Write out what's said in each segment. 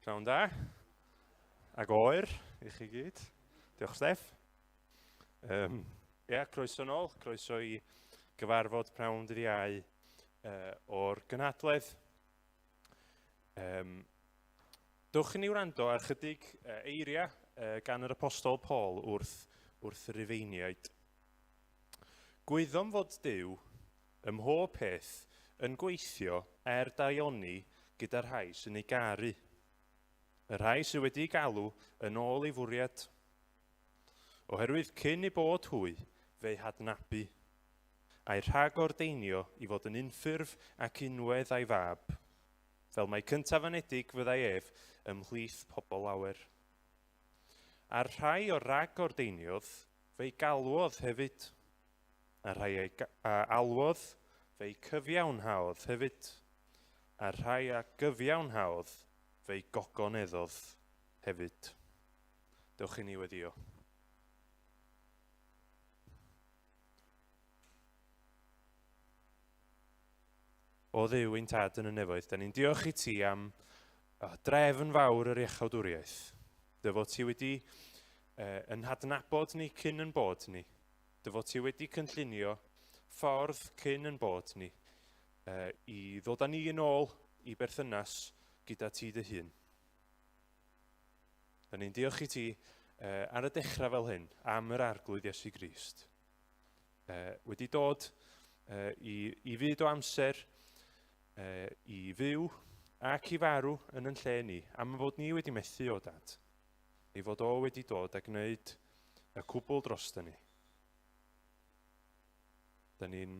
Pnawn da. Ac oer i chi gyd. Diolch, Steff. Um, ia, croeso nôl. Croeso i gyfarfod pnawn dydd Iau o'r gynhadledd. Um, dewch i ni wrando ar chydig eiriau gan yr apostol Paul wrth, wrth y Rufeiniaid. Gwyddom fod Duw ym mhob peth yn gweithio er daioni gyda'r rhai sy'n ei garu, y rhai sydd wedi'u galw yn ôl ei fwriad. Oherwydd cyn eu bod hwy, fe'u hadnabu, a'u rhagordeinio i fod yn unffurf ac unwedd a'i fab, fel mai cyntaf-anedig fyddai ef ymhlith pobl lawer. A'r rhai o ragordeiniodd, fe'i galwodd hefyd. A'r rhai a'i a alwodd, fe'i cyfiawnhaodd hefyd. A'r rhai a gyfiawnhaodd, fe'i gogoneddodd hefyd. Dewch i ni weddio. O Dduw ein Tad yn y nefoedd, da ni'n diolch i ti am drefn fawr yr iachawdwriaeth. Dy fod ti wedi yn hadnabod ni cyn yn bod ni. Dy fod ti wedi cynllunio ffordd cyn yn bod ni i ddod â ni yn ôl i berthynas gyda ti dy hun. Da ni'n diolch i ti ar y dechrau fel hyn am yr Arglwydd Iesu Grist. Wedi dod i, i fyd o amser i fyw ac i farw yn yn lle ni, am fod ni wedi methu o dad. Ei fod o wedi dod a gwneud y cwbl drosto ni. Da ni'n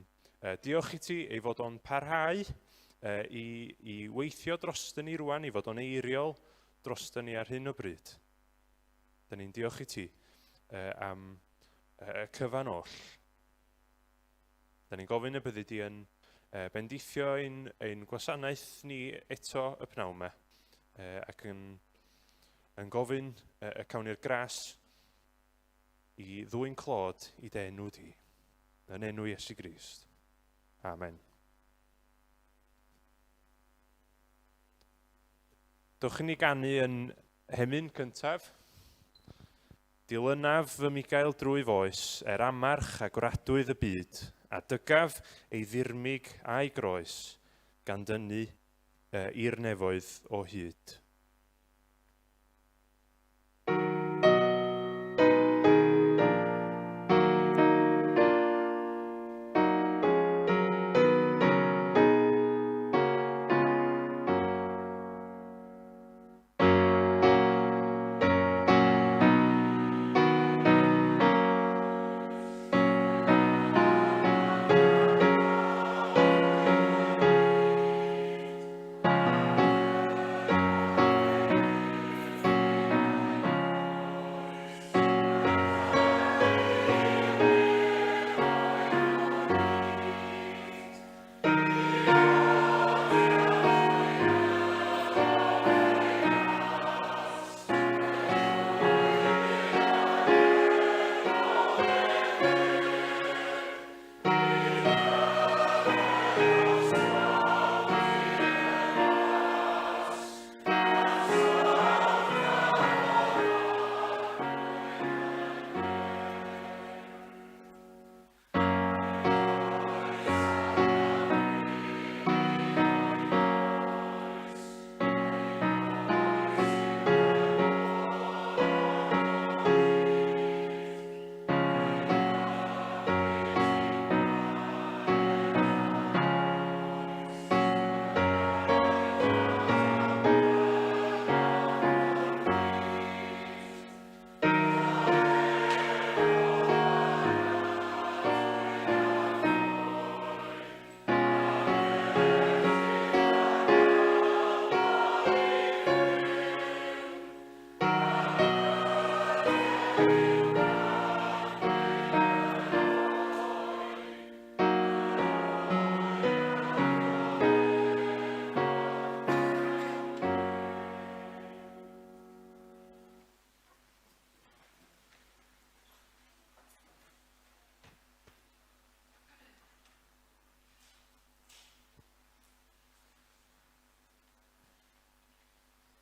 diolch i ti ei fod o'n parhau i, i weithio drosto ni rwan, i fod o'n eiriol drosto ni ar hyn o bryd. Da ni'n diolch i ti am y cyfan oll. Da ni'n gofyn y byddi di yn bendithio ein, ein gwasanaeth ni eto y pnawn yma ac yn, yn gofyn y cawn ni'r gras i ddwy'n clod i dy enw di. Yn enw Iesu Grist. Amen. Dewch i ni ganu yn hemyn cyntaf. Dilynaf fy mugail drwy foes, er amarch a gwradwydd y byd, a dygaf ei ddirmyg a'i groes, gan dynnu i'r nefoedd o hyd.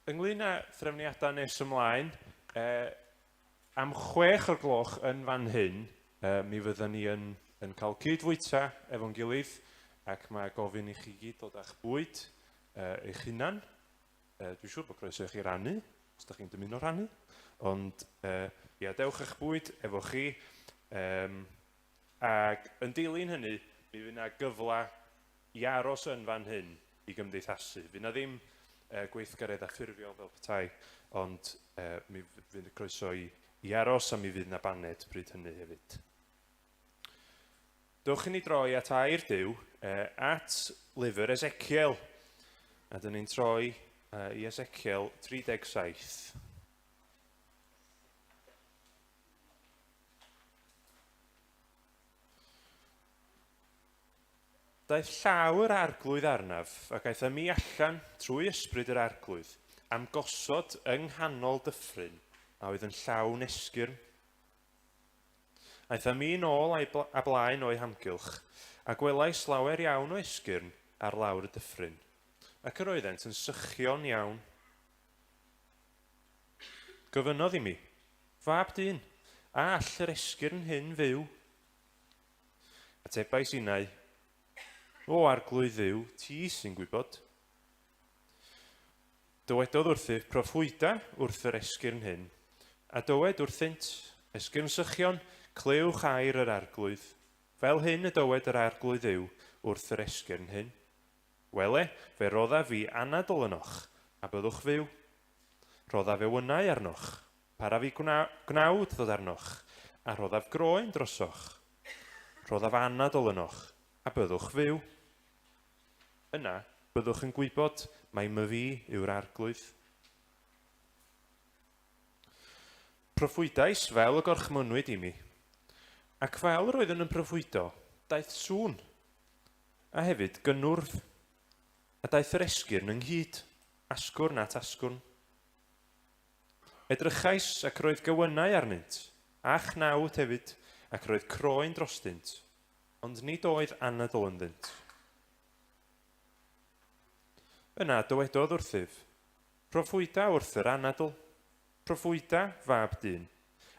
Ynglyn â threfniadau nes ymlaen, am 6 o'r gloch yn fan hyn, mi fydden ni yn, yn cael cyd-fwyta efo'n gilydd, ac mae gofyn i chi gyd dod â'ch bwyd eich hunan. Dwi'n siŵr bod croeso i chi rannu, os ydych chi'n dymuno rhannu, ond ia, dewch eich bwyd efo chi. Ac yn dilyn hynny, mi fydd yna gyfle i aros yn fan hyn i gymdeithasu. Fydd yna ddim gweithgareddau ffurfiol fel petai, ond mi fydd croeso i, i aros a mi fydd yna baned bryd hynny hefyd. Dewch i ni droi at air Duw, at lyfr Ezekiel. A dyn ni'n troi i Ezekiel 37. Daeth llaw yr Arglwydd arnaf, ac aeth â mi allan trwy ysbryd yr Arglwydd, a'm gosod yng nghanol dyffryn a oedd yn llawn esgyrn. Aeth â mi yn ôl a'i a blaen o'u hamgylch, a gwelais lawer iawn o esgyrn ar lawr y dyffryn, ac yr oeddent yn sychion iawn. Gofynnodd i mi, Fab dyn, a all yr esgyrn hyn fyw? Atebais innau, O Arglwydd Dduw, ti sy'n gwybod. Dywedodd wrthyf, Proffwyda wrth yr esgyrn hyn, a dywed wrthynt, Esgyrn sychion, clywch air yr Arglwydd. Fel hyn y dywed yr Arglwydd Dduw wrth yr esgyrn hyn. Wele, fe roddaf fi anadl ynoch, a byddwch fyw. Rhoddaf ewynau arnoch, paraf i gnawd ddod arnoch, a rhoddaf groen drosoch. Rhoddaf anadl ynoch, a byddwch fyw. Yna, byddwch yn gwybod mai myfi yw'r Arglwydd. Proffwydais fel y gorchmynnwyd i mi. Ac fel yr oeddwn yn proffwydo, daeth sŵn, a hefyd gynnwrf, a daeth yr esgyrn ynghyd, asgwrn at asgwrn. Edrychais, ac roedd gewynnau arnynt, a chnawd hefyd, ac roedd croen drostynt, ond nid oedd anadl ynddynt. Yna dywedodd wrthyf, Proffwyda wrth yr anadl, proffwyda, fab dyn,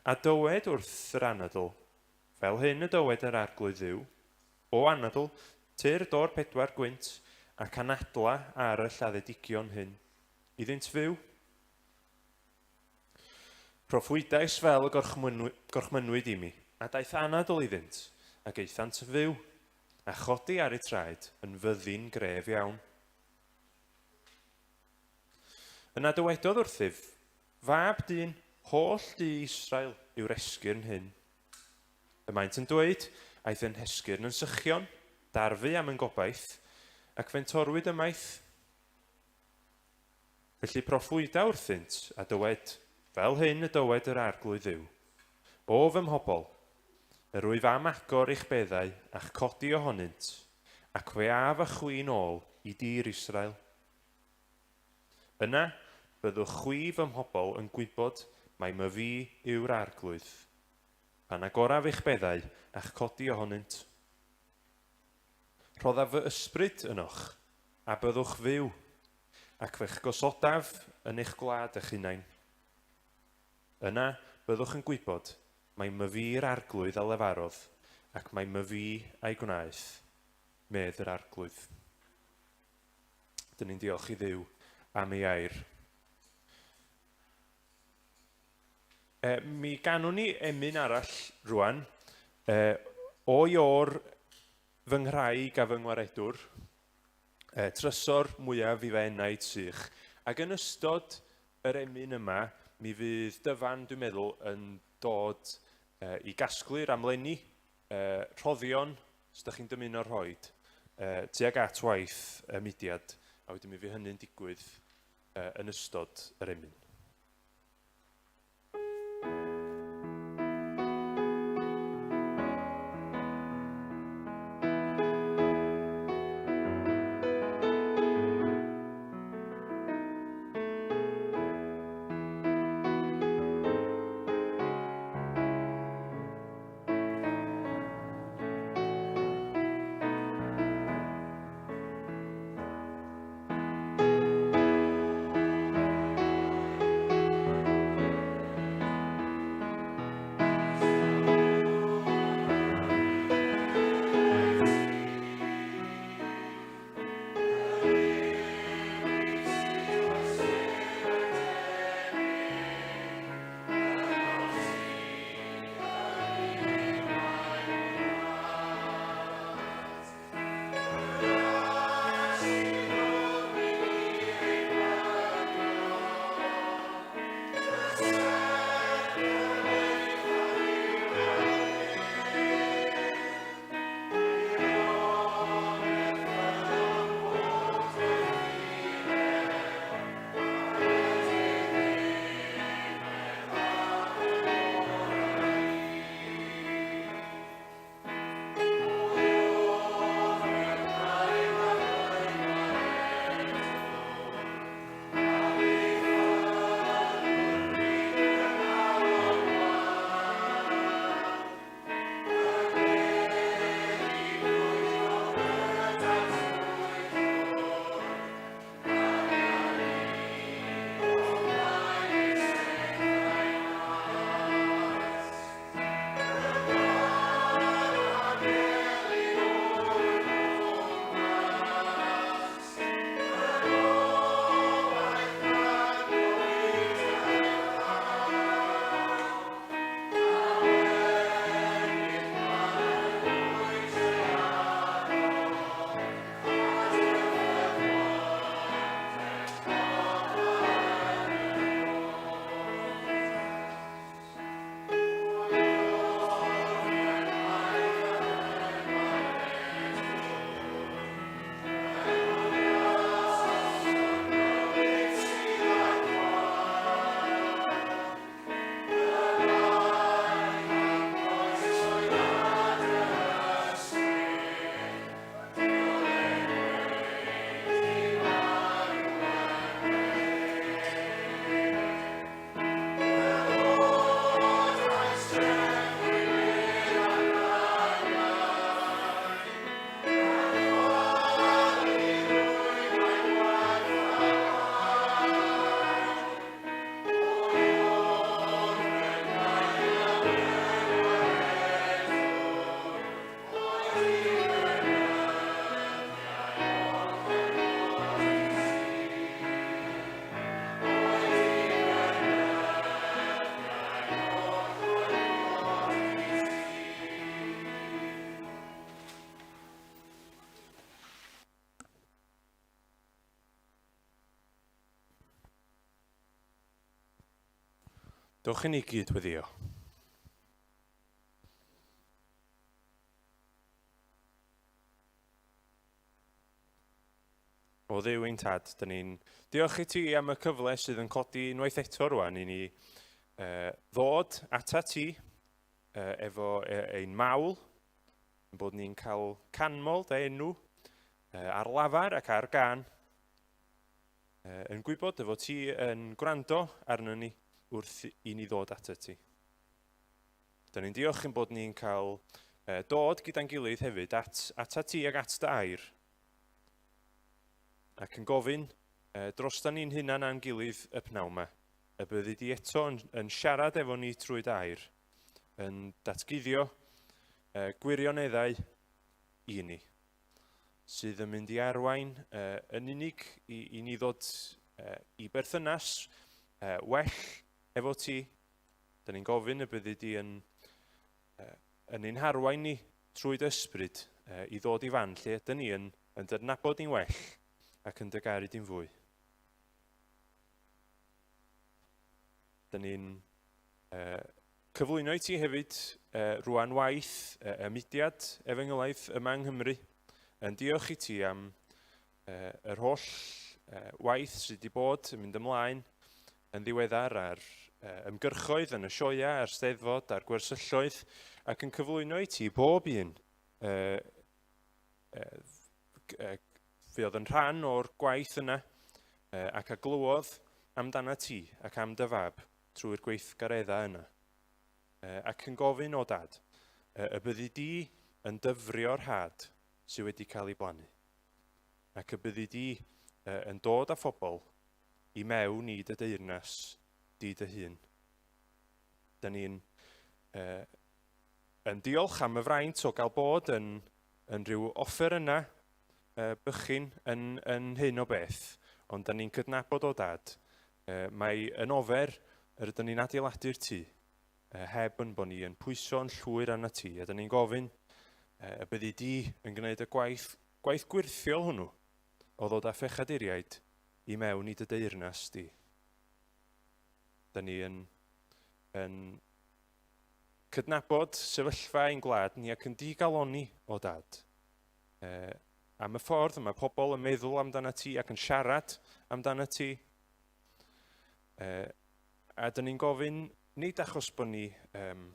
a dywed wrth yr anadl, Fel hyn y dywed yr Arglwydd Dduw, O anadl, tyrd o'r pedwar gwynt, ac anadla ar y lladdedigion hyn, iddynt fyw. Proffwydais fel y gorchmynnwyd i mi, a daeth anadl iddynt, ac aethant yn fyw, a chodi ar eu traed yn fyddin gref iawn. Yna dywedodd wrthyf, Fab dyn, holl dŷ Israel yw'r esgyrn hyn. Y maent yn dweud, Aeth ein hesgyrn yn sychion, darfu am ein gobaith, ac fe'n torrwyd ymaith. Felly proffwyda wrthynt, a dywed, Fel hyn y dywed yr Arglwydd Dduw, O fy mhobl, yr wyf am agor eich beddau a'ch codi ohonynt, ac fe af â chwi'n ôl i dir Israel. Yna, byddwch chwi fy mhobl yn gwybod mai myfi yw'r Arglwydd, pan agoraf eich beddau a'ch codi ohonynt. Rhoddaf fy ysbryd ynoch, a byddwch fyw, ac fe'ch gosodaf yn eich gwlad eich hunain. Yna, byddwch yn gwybod mai myfi'r Arglwydd a lefarodd, ac mai myfi a'i gwnaeth, medd yr Arglwydd. Dyn ni'n diolch i Dduw am ei air. E, mi ganwn ni emyn arall rwan. E, o Ior fy nghraig a fy ngwaredwr, e, trysor mwyaf i fy enaid sych. Ac yn ystod yr emyn yma, mi fydd Dyfan, dwi'n meddwl, yn dod e, i gasglu'r amlenni, e, rhoddion, os ydych chi'n dymuno rhoi tuag at waith y mudiad, a wedyn mi fydd hynny'n digwydd yn ystod yr emyn. Dewch i ni gyd weddio. O Dduw ein tad, dyn ni'n diolch i ti am y cyfle sydd yn codi unwaith eto rwan i ni ddod ata ti efo ein mawl, bod ni'n cael canmol dy enw ar lafar ac ar gân, yn gwybod dy fod ti yn gwrando arno ni wrth i ni ddod atat ti. Dyna ni'n diolch yn bod ni'n cael dod gyda'n gilydd hefyd at, atat ti ac at dy air. Ac yn gofyn dros da ni'n hunan a'n gilydd y pnawn yma, y byddi di eto yn, yn siarad efo ni trwy dy air, yn datguddio gwirioneddau i ni. sydd yn mynd i arwain uh, yn unig i, i ni ddod uh, i berthynas uh, well efo ti. Da ni'n gofyn y byddi di yn, uh, yn ein harwain ni trwy dy ysbryd uh, i ddod i fan lle ydyn ni yn, yn dydnabod ni'n well ac yn dy garu di'n fwy. Da ni'n uh, cyflwyno i ti hefyd uh, rwan waith uh, y mudiad efengylaidd yma yng Nghymru. Yn diolch i ti am uh, yr holl uh, waith sydd wedi bod yn mynd ymlaen yn ddiweddar ar uh, ymgyrchoedd yn y sioeau, a'r steddfod, a'r gwersylloedd, ac yn cyflwyno i ti bob un uh, uh, fuodd yn rhan o'r gwaith yna uh, ac a glywodd amdana ti ac am dy fab trwy'r gweithgareddau yna. Uh, ac yn gofyn o dad, uh, y byddi di yn dyfrio'r had sydd wedi cael ei blannu, ac y byddi di uh, yn dod â phobl i mewn i dy deyrnas di dy hun. Da ni'n uh, yn diolch am y fraint o gael bod yn, yn rhyw offer yna uh, bychin yn, yn hyn o beth, ond da ni'n cydnabod o dad, uh, mae yn ofer yr ydyn ni'n adeiladu'r tŷ, uh, heb yn bod ni yn pwyso yn llwyr arna ti, a da ni'n gofyn uh, y byddi di yn gwneud y gwaith, gwaith gwirthiol hwnnw o ddod â phechaduriaid i mewn i dy deyrnas di. Da ni yn, yn cydnabod sefyllfa ein gwlad ni ac yn digaloni o dad. E, am y ffordd mae pobl yn meddwl amdana ti ac yn siarad amdana ti. E, a dyn ni'n gofyn, nid achos bod ni um,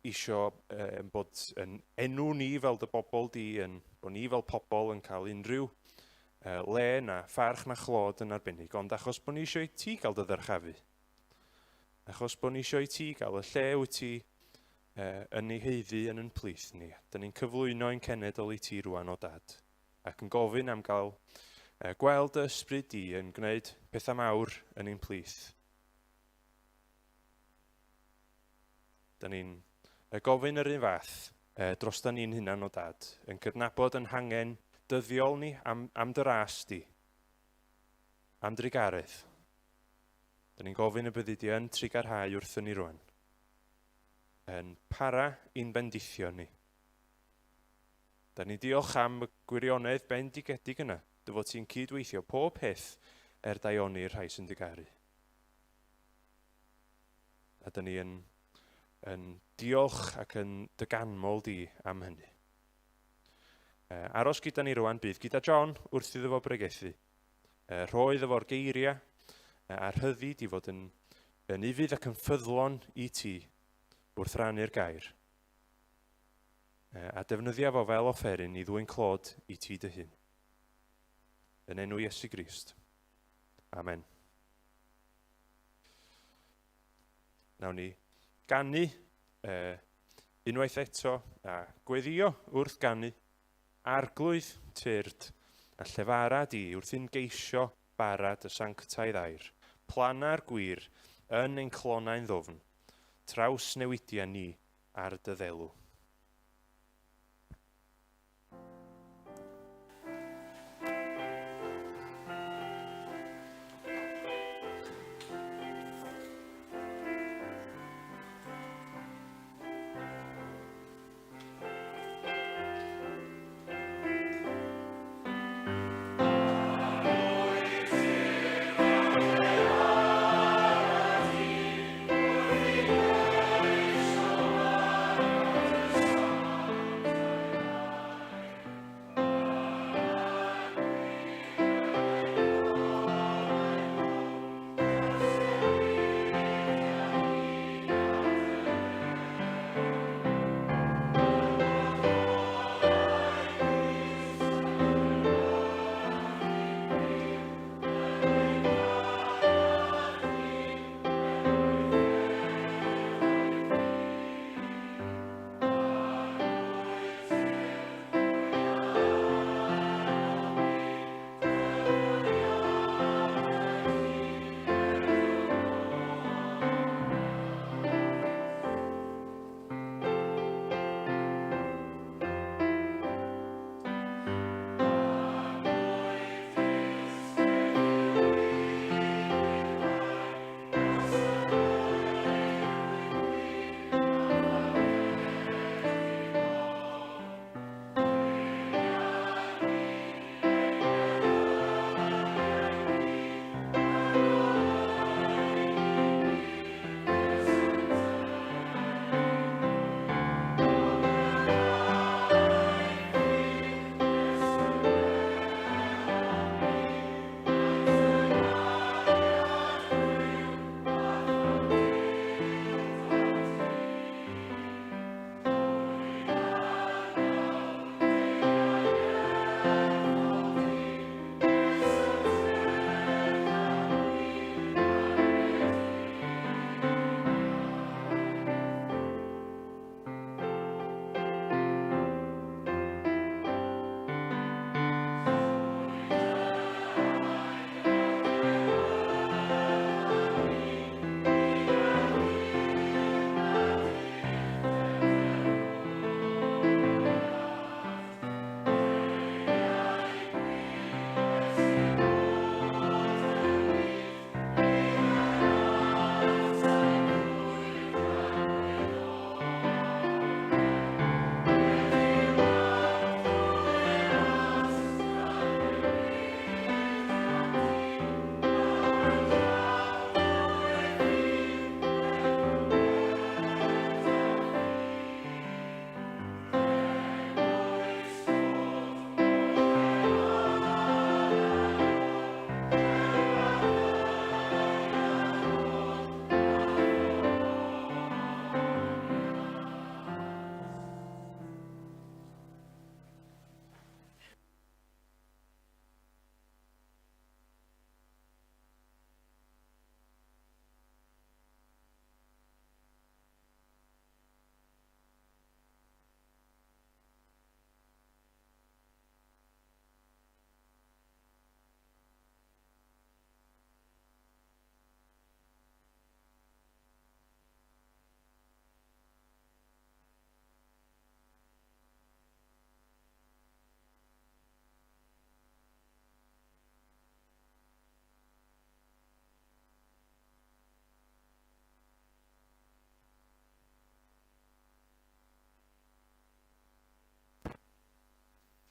isio um, bod yn enw ni fel dy bobl di, yn, bod ni fel pobl yn cael unrhyw uh, le na pharch na chlod yn arbennig, ond achos bod ni eisiau i ti gael dy ddyrchafu. Achos bod ni eisiau i ti gael y lle wyt ti uh, yn ei heiddi yn yn plith ni. Dyn ni'n cyflwyno ein cenedl i ti rwan o dad, ac yn gofyn am gael uh, gweld dy ysbryd di yn gwneud pethau mawr yn ein plith. Dyn ni'n gofyn yr un fath uh, dros da ni'n hunan o dad, yn cydnabod yn hangen dyddiol ni am, am dy ras di, am drugaredd. Dyn ni'n gofyn y byddi di yn trugarhau wrthyn ni rwan. Yn para i'n bendithio ni. Da ni'n diolch am y gwirionedd bendigedig yna, dy fod ti'n cydweithio pob peth er daioni'r rhai sy'n dy garu. A dyn ni yn, yn diolch ac yn dy ganmol di am hynny. E, aros gyda ni rwan bydd gyda John wrth iddo fo bregethu. E, rhoi iddo fo'r geiriau e, a'r rhyddid i fod yn, yn ufudd ac yn ffyddlon i ti wrth rannu'r gair. E, a defnyddia fo fel offeryn i ddwyn clod i ti dy hun. Yn enw Iesu Grist. Amen. Nawn ni ganu eh, unwaith eto a gweddio wrth ganu. Arglwydd, tyrd, a llefara di wrth i'n geisio bara dy sanctaidd air. Plana'r gwir yn ein clonau'n ddwfn. Traws newidia ni ar dy ddelw.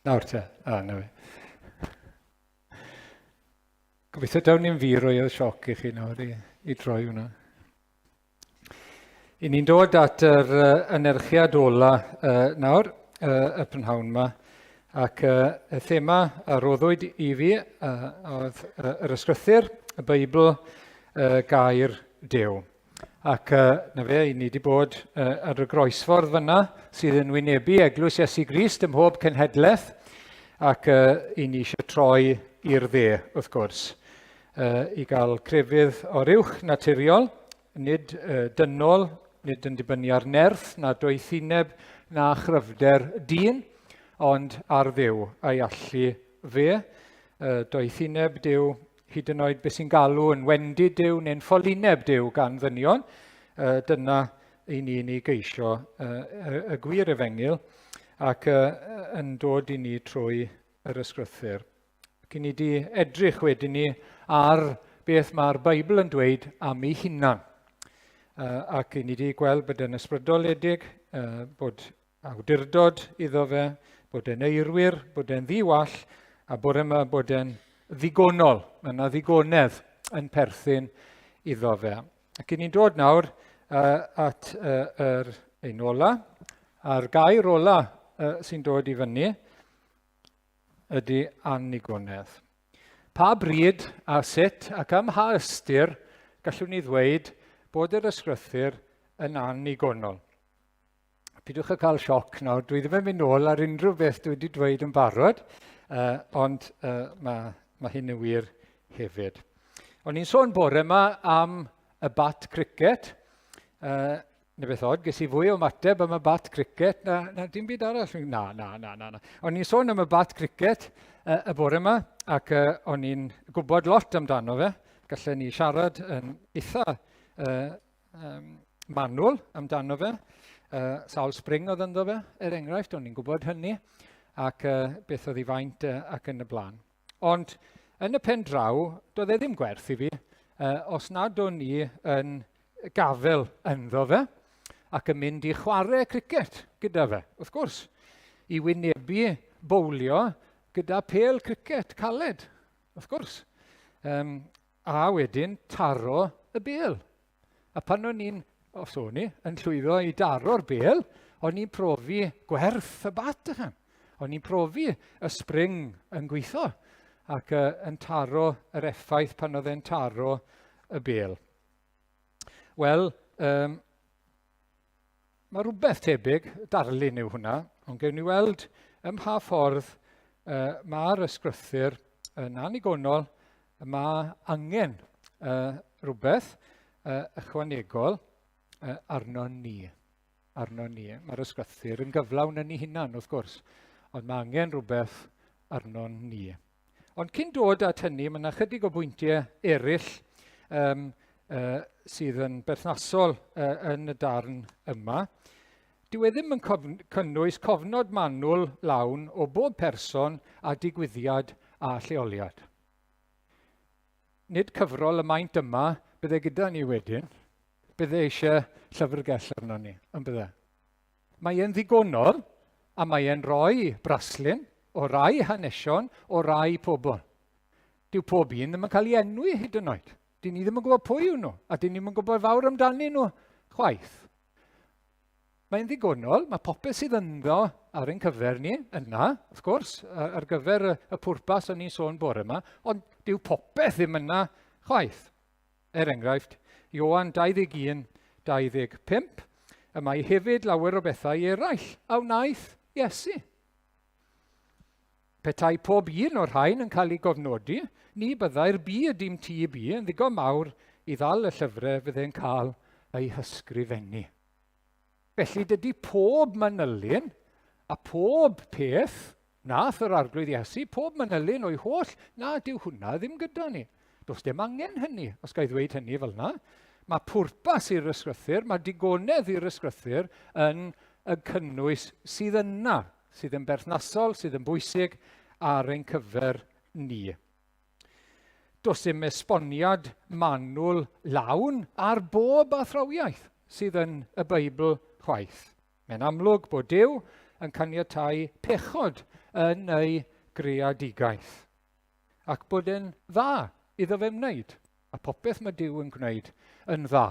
Nawr te. A, na fe. Gobeithio dawn ni'n fi roi o sioc i chi nawr i, i droi hwnna. I ni'n dod at yr uh, anerchiad ola uh, nawr, uh, y prynhawn yma, ac uh, y thema a roddwyd i fi uh, oedd uh, yr ysgrythyr, y Beibl, uh, gair Duw. Ac uh, na fe, i ni wedi bod uh, ar y groesffordd fyna sydd yn wynebu Eglwys Iesu Grist ym mhob cenhedlaeth ac uh, i ni eisiau troi i'r dde, wrth gwrs, uh, i gael crefydd o'r uwch naturiol, nid uh, dynol, nid yn dibynnu ar nerth na doethineb na chryfder dyn, ond ar Dduw a'i allu fe, uh, doethineb Duw hyd yn oed beth sy'n galw yn wendid Duw neu'n ffolineb Duw gan ddynion. Dyna i ni'n ei geisio y, y gwir efengyl ac yn dod i ni trwy yr ysgrythyr. Ac i ni wedi edrych wedyn ni ar beth mae'r Beibl yn dweud am ei hunan. Ac i ni wedi gweld bod e'n ysbrydoledig, bod awdurdod iddo fe, bod e'n eirwir, bod e'n ddi-wall, a bore yma bod e'n ddigonol. Mae yna ddigonedd yn perthyn iddo fe. Ac i ni'n dod nawr uh, at uh, yr ein ola, a'r gair ola uh, sy'n dod i fyny ydy annigonedd. Pa bryd a sut ac am ha ystyr gallwn ni ddweud bod yr ysgrythur yn annigonol? Pidwch â cael sioc nawr, dwi ddim yn mynd nôl ar unrhyw beth dwi wedi dweud yn barod, uh, ond uh, mae, mae hyn yn wir hefyd. O'n i'n sôn bore yma am y bat cricket. Uh, neu beth od, ges i fwy o ymateb am y bat cricket na, na dim byd arall. Na, na, na, na. na. O'n i'n sôn am y bat cricket uh, y bore yma, ac uh, o'n i'n gwybod lot amdano fe. Gallen ni siarad yn eitha uh, um, manwl amdano fe. Uh, sawl spring oedd ynddo fe, er enghraifft, o'n i'n gwybod hynny, ac uh, beth oedd ei faint uh, ac yn y blaen. Ond yn y pen draw, doedd e ddim gwerth i fi uh, os nad o'n i yn gafel ynddo fe ac yn mynd i chwarae cricet gyda fe, wrth gwrs, i wynebu bowlio gyda pêl cricet caled, wrth gwrs. Um, a wedyn taro y bêl. A pan o'n i'n, os o'n i, yn llwyddo i daro'r bêl, o'n i'n profi gwerth y bat ychan. O'n i'n profi y spring yn gweithio ac uh, yn taro yr effaith pan oedd e'n taro y bêl. Wel, um, mae rhywbeth tebyg, darlun yw hwnna, ond gewn ni weld ym mha ffordd uh, mae'r ysgrythyr yn annigonol, mae angen uh, rhywbeth uh, ychwanegol uh, arno ni. Arno ni. Mae'r ysgrythyr yn gyflawn yn ei hunan, wrth gwrs, ond mae angen rhywbeth arno ni. Ond cyn dod at hynny, mae yna chydig o bwyntiau eraill um, uh, sydd yn berthnasol uh, yn y darn yma. Dyw e ddim yn cofn cynnwys cofnod manwl lawn o bob person a digwyddiad a lleoliad. Nid cyfrol y maint yma bydde gyda ni wedyn. Bydde eisiau llyfrgell arno ni, yn bydde? Mae e'n ddigonol a mae e'n rhoi braslun o rai hanesion o rai pobl. Dyw pob un ddim yn cael ei enwi hyd yn oed. Dyn ni ddim yn gwybod pwy yw nhw, a dyn ni ddim yn gwybod fawr amdanyn nhw chwaith. Mae'n ddigonol, mae popeth sydd ynddo ar ein cyfer ni yna, wrth gwrs, ar gyfer y, y pwrpas o'n i'n sôn bore yma, ond dyw popeth ddim yna chwaith. Er enghraifft, Ioan 21, 25, y mae hefyd lawer o bethau eraill a wnaeth Iesu. Petai pob un o'r rhain yn cael ei gofnodi, ni byddai'r byd i'm tyb i yn ddigon mawr i ddal y llyfrau fydde'n cael eu hysgrifennu. Felly dydy pob manylyn a pob peth Nath yr Arglwydd Iesu pob manylyn o'i holl, na, dyw hwnna ddim gyda ni. Does dim angen hynny, os ga i ddweud hynny fel yna. Mae pwrpas i'r ysgrythur, mae digonedd i'r ysgrythur yn y cynnwys sydd yna, sydd yn berthnasol, sydd yn bwysig ar ein cyfer ni. Does dim esboniad manwl lawn ar bob athrawiaeth sydd yn y Beibl chwaith. Mae'n amlwg bod Duw yn caniatáu pechod yn ei greadigaeth. Ac bod e'n dda iddo fe wneud, a popeth mae Duw yn gwneud yn dda.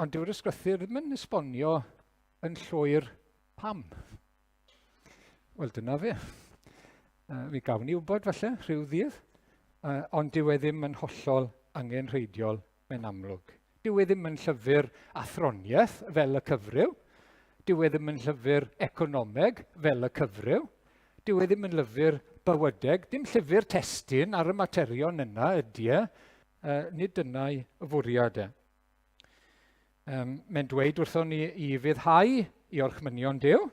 Ond dyw'r ysgrythur ddim yn esbonio yn llwyr pam. Wel, dyna fe. Mi gawn ni wybod falle rhyw ddydd, ond dyw e ddim yn hollol angenrheidiol mae'n amlwg. Dyw e ddim yn llyfr athroniaeth fel y cyfryw. Dyw e ddim yn llyfr economeg fel y cyfryw. Dyw e ddim yn lyfr bywydeg, dim llyfr testun ar y materion yna ydy e. Nid dyna'i fwriad e. Mae'n dweud wrthon ni i fuddhau i orchmynion Duw,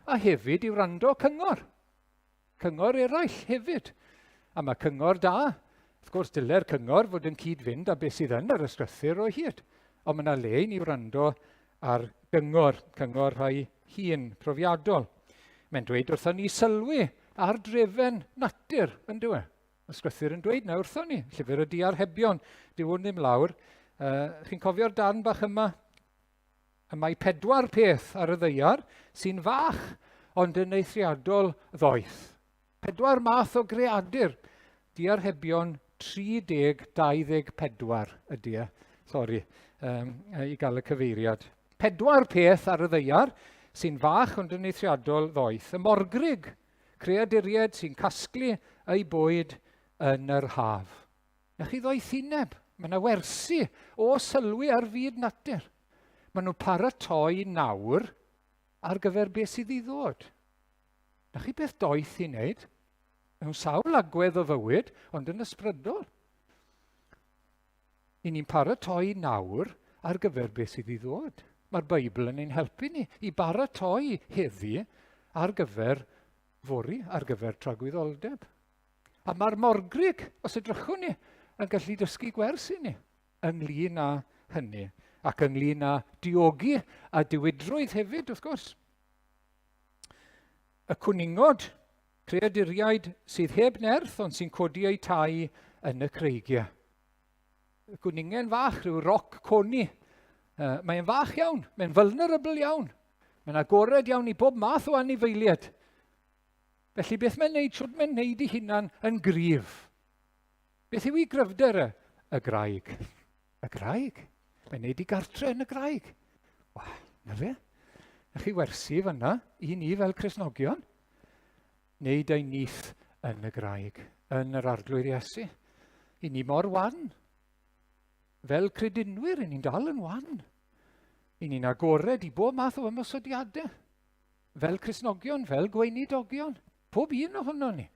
a hefyd i wrando cyngor. Cyngor eraill hefyd. A mae cyngor da. Wrth gwrs, dyle'r cyngor fod yn cyd-fynd â beth sydd yn yr ysgrythur o hyd. Ond mae yna le i ni wrando ar gyngor, cyngor rhai hun, profiadol. Mae'n dweud wrthon ni sylwi ar drefen natur, yn dyw e? Mae Sgrythur yn dweud na wrthon ni, llyfr y diarhebion, dyw hwn ddim lawr. Chi'n cofio'r darn bach yma? Y mae pedwar peth ar y ddeiar sy'n fach ond yn eithriadol ddoeth. Pedwar math o greadur. Diarhebion 30-24 ydy e. Sori, i gael y cyfeiriad. Pedwar peth ar y ddeiar sy'n fach ond yn eithriadol ddoeth. Y morgrug, Creaduriaid sy'n casglu eu bwyd yn yr haf. Na chi ddoethineb, mae yna wersi o sylwi ar fyd natur. Maen nhw'n paratoi nawr ar gyfer beth sydd i ddod. Na chi beth doeth i wneud? Mewn sawl agwedd o fywyd, ond yn ysbrydol. I ni'n paratoi nawr ar gyfer beth sydd i ddod. Mae'r Beibl yn ein helpu ni i baratoi heddi ar gyfer fory, ar gyfer tragwyddoldeb. A mae'r morgrug, os edrychwn ni, yn gallu dysgu gwers i ni ynglyn â hynny, ac ynglyn â diogi a diwydrwydd hefyd, wrth gwrs. Y cwningod, creaduriaid sydd heb nerth ond sy'n codi eu tai yn y creigiau. Y gwningen fach, rhyw roc coni. Mae'n fach iawn, mae'n vulnerable iawn. Mae'n agored iawn i bob math o anifeiliaid. Felly beth mae'n neud, siwt mae'n neud i hunan yn gryf? Beth yw ei gryfder e? Y graig. Y graig. Mae'n neud i gartre yn y graig. Wel, na fe. Na chi wersi fyna i ni fel Cristnogion. Wneud ein nyth yn y graig, yn yr Arglwydd Iesu. I ni mor wan. Fel credinwyr, i ni'n dal yn wan. I ni'n agored i bob math o ymosodiadau. Fel Cristnogion, fel gweinidogion, pob un ohono ni.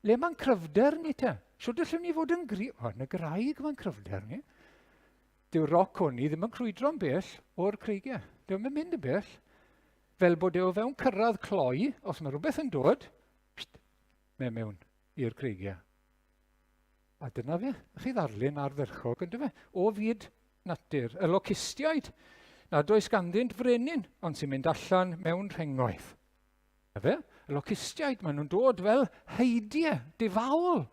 Le mae'n cryfder ni te? Siwt allwn ni fod yn gry... O, yn y graig mae'n cryfder ni. Dyw'r roc hwn i ddim yn crwydro'n bell o'r creigiau. Dyw'n mynd yn bell. Fel bod e o fewn cyrraedd cloi, os mae rhywbeth yn dod, pst, mae mewn i'r creigiau. A dyna fe, chi ddarlun ardderchog, ynddo fe, o fyd natur. Y locustiaid, nad oes ganddynt frenin, ond sy'n mynd allan mewn rhengoedd. Na fe, y locustiaid, maen nhw'n dod fel heidiau, difaol.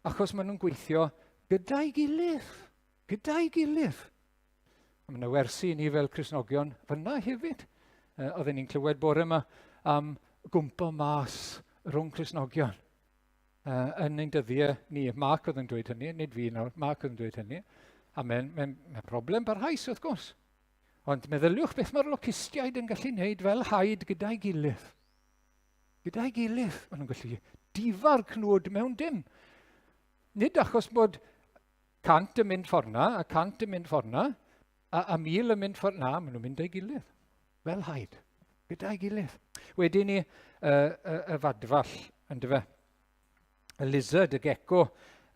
Achos maen nhw'n gweithio gyda'i gilydd. Gyda'i gilydd. A mae yna wersi i ni fel Cristnogion fyna hefyd. Oedden ni'n clywed bore yma am gwmpo mas rhwng Cristnogion yn ein dyddiau ni. Mark oedd yn dweud hynny, nid fi nawr, Mark oedd yn dweud hynny. A mae'n mae, mae broblem barhaus wrth gwrs. Ond meddyliwch beth mae'r locustiaid yn gallu wneud fel haid gyda'i gilydd. Gyda'i gilydd, maen nhw'n gallu difa'r cnwd mewn dim. Nid achos bod 100 yn mynd ffordd na, a 100 yn mynd ffordd na, a 1000 yn mynd ffordd na, maen nhw'n mynd â'i gilydd. Fel haid, gyda'i gilydd. Wedyn ni, y fadfall, yn dyfe. Y lizard, y gecko,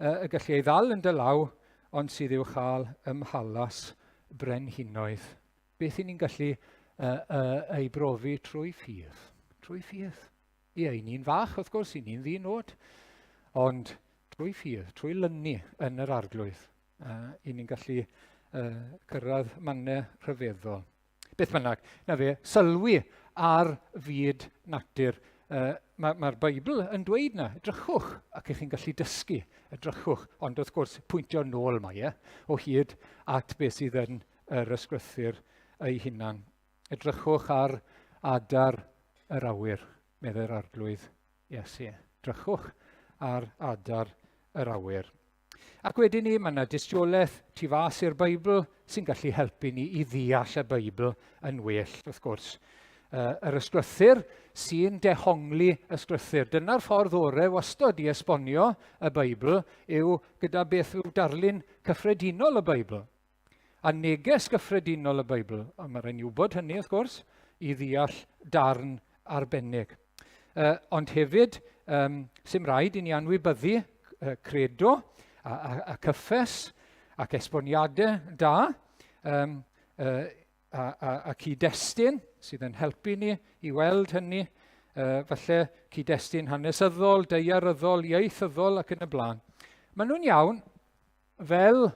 y gallu ei ddal yn dy law, ond sydd i'w chael ym mhalas brenhinoedd. Beth i ni'n gallu ei brofi trwy ffydd? Trwy ffydd. Ie, i ni'n fach, wrth gwrs, i ni'n ddi-nod, ond trwy ffydd, trwy lynu yn yr Arglwydd, i ni'n gallu cyrraedd mannau rhyfeddol. Beth bynnag, na fe, sylwi ar fyd natur. Mae'r ma Beibl yn dweud na, edrychwch, ac ych chi'n gallu dysgu, edrychwch, ond wrth gwrs, pwyntio nôl mae e, o hyd at beth sydd yn yr ysgrythur ei hunan. Edrychwch ar adar yr awyr, meddai'r Arglwydd Iesu. Drychwch ar adar yr awyr. Ac wedyn ni, mae yna dystiolaeth tu fas i'r Beibl sy'n gallu helpu ni i ddeall y Beibl yn well, wrth gwrs. Yr ysgrythur sy'n dehongli ysgrythur. Dyna'r ffordd orau wastod i esbonio y Beibl yw gyda beth yw darlun cyffredinol y Beibl. A neges gyffredinol y Beibl, a mae rhaid ni wybod hynny wrth gwrs, i ddeall darn arbennig. Ond hefyd, sy'n rhaid i ni anwybyddu credo a, a, a cyffes ac esboniadau da um, a, a, a cyd-destun sydd yn helpu ni i weld hynny, falle cyd-destun hanesyddol, daearyddol, ieithyddol ac yn y blaen. Maen nhw'n iawn fel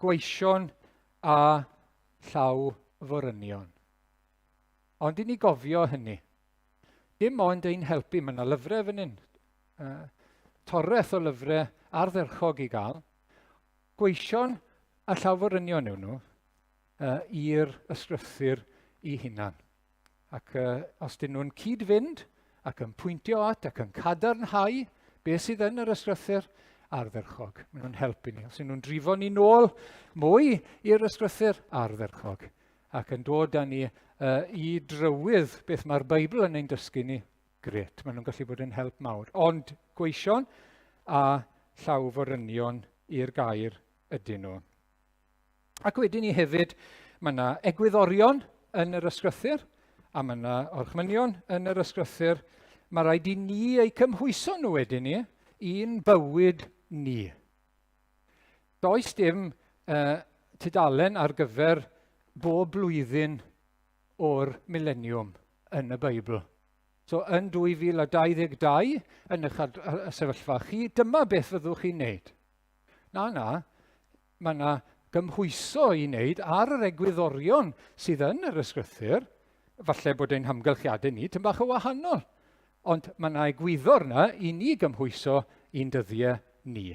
gweision a llaw forynion. Ond i ni gofio hynny. Dim ond ein helpu, mae yna lyfrau fan hyn, toreth o lyfrau ardderchog i gael. Gweision a llawforynion yw nhw i'r ysgrythur i hunan. Ac os dyn nhw'n cyd-fynd ac yn pwyntio at ac yn cadarnhau beth sydd yn yr ysgrythur, ardderchog. Maen nhw'n helpu ni. Os ydyn nhw'n drifo ni nôl mwy i'r ysgrythur, ardderchog. Ac yn dod â ni i drywydd beth mae'r Beibl yn ein dysgu ni, gret. Maen nhw'n gallu bod yn help mawr. Ond gweision a llawforynion i'r gair ydyn nhw. Ac wedyn ni hefyd, mae yna egwyddorion yn yr ysgrythyr, a mae yna orchmynion yn yr ysgrythyr. Mae rhaid i ni eu cymhwyso nhw wedyn ni i'n bywyd ni. Does dim tudalen ar gyfer bob blwyddyn o'r mileniwm yn y Beibl. So yn 2022, yn eich sefyllfa chi, dyma beth fyddwch chi'n neud. Na, na, mae yna gymhwyso i wneud ar yr egwyddorion sydd yn yr ysgrythyr. Falle bod ein hamgylchiadau ni tyn bach o wahanol, ond mae yna egwyddor yna i ni gymhwyso i'n dyddiau ni.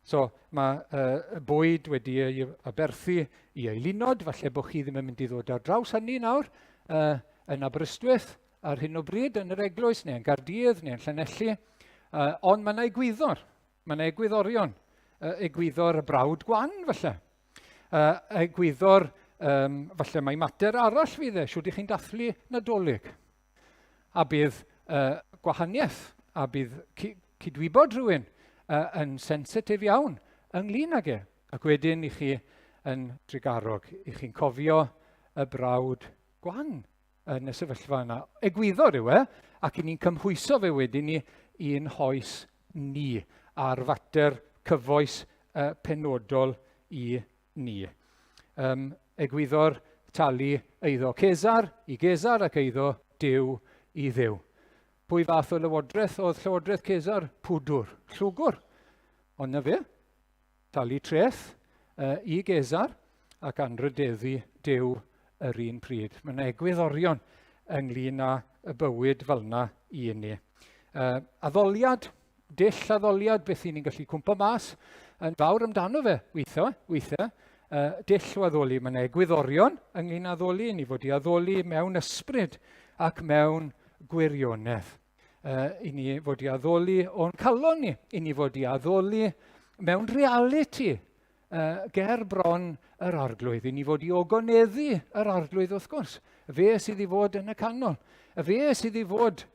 So mae bwyd wedi ei aberthu i eilunod, falle bod chi ddim yn mynd i ddod ar draws hynny nawr yn Aberystwyth ar hyn o bryd yn yr eglwys, neu yn Gardydd, neu yn Llanelli, ond mae yna egwyddor. Mae yna egwyddorion. Egwyddor y brawd gwan, falle. Egwyddor, falle mae mater arall fydd e, siwt i chi'n dathlu Nadolig. A bydd gwahaniaeth, a bydd cydwybod rhywun yn sensitif iawn ynglyn ag e. Ac wedyn i chi yn drugarog, i chi'n cofio y brawd gwan yn y sefyllfa yna. Egwyddor yw e, ac i ni'n cymhwyso fe wedyn ni i'n hoes ni ar fater cyfoes penodol i ni. Um, egwyddor talu eiddo Cesar i Gesar ac eiddo Duw i Dduw. Pwy fath o lywodraeth oedd llywodraeth Cesar? Pwdwr, llwgwr. Ond na fe, talu treth i Gesar ac anrhydeddu Duw yr un pryd. Mae yna egwyddorion ynglyn â y bywyd fel yna i ni. Addoliad, dull addoliad, beth i ni'n gallu cwmpa mas yn fawr amdano fe weithio, weithiau. Dull o addoli, mae yna egwyddorion ynglyn â addoli, ni fod i addoli mewn ysbryd ac mewn gwirionedd. I ni fod i addoli o'n calon ni, i ni fod i addoli mewn realiti ger bron yr arglwydd, i ni fod i ogoneddu yr arglwydd wrth gwrs. Fe sydd i fod yn y canol. Fe sydd i fod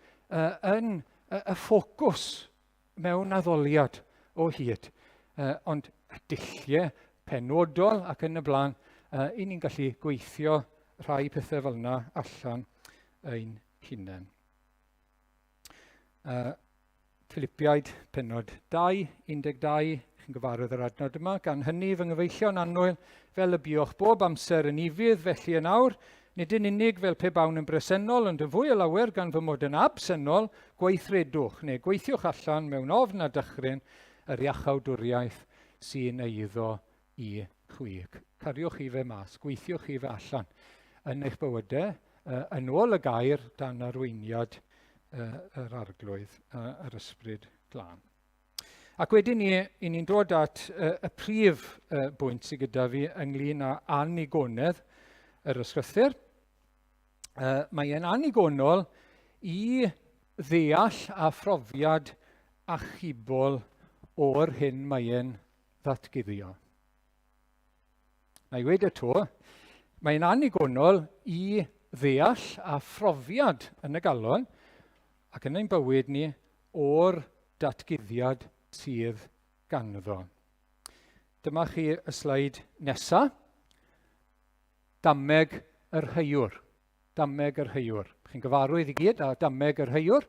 yn y ffocws mewn addoliad o hyd. Ond dulliau penodol ac yn y blaen, i ni'n gallu gweithio rhai pethau fel yna allan ein hunain. Philipiaid, penod 2, 12, chi'n gyfarwydd yr adnod yma. Gan hynny, fy nghyfeillion annwyl, fel y buoch bob amser yn ufudd, felly yn awr, nid yn unig fel pe bawn yn bresennol, ond yn fwy o lawer gan fy mod yn absennol, gweithredwch, neu gweithiwch allan mewn ofn a dychryn yr iachawdwriaeth sy'n eiddo i chwi. Cariwch chi fe mas, gweithiwch chi fe allan yn eich bywydau, yn ôl y gair dan arweiniad yr arglwydd, yr ysbryd glân. Ac wedyn ni, i ni'n dod at y prif bwynt sydd gyda fi ynglyn â anigonedd yr ysgrythyr. Mae e'n annigonol i ddeall a phrofiad achubol o'r hyn mae e'n ddatguddio. Na i weud e 'to, mae'n annigonol i ddeall a phrofiad yn y galon ac yn ein bywyd ni o'r datguddiad sydd ganddo. Dyma chi y sleid nesaf. Dameg yr Heiwr. Dameg yr Heiwr. Chi'n gyfarwydd i gyd â Dameg yr Heiwr,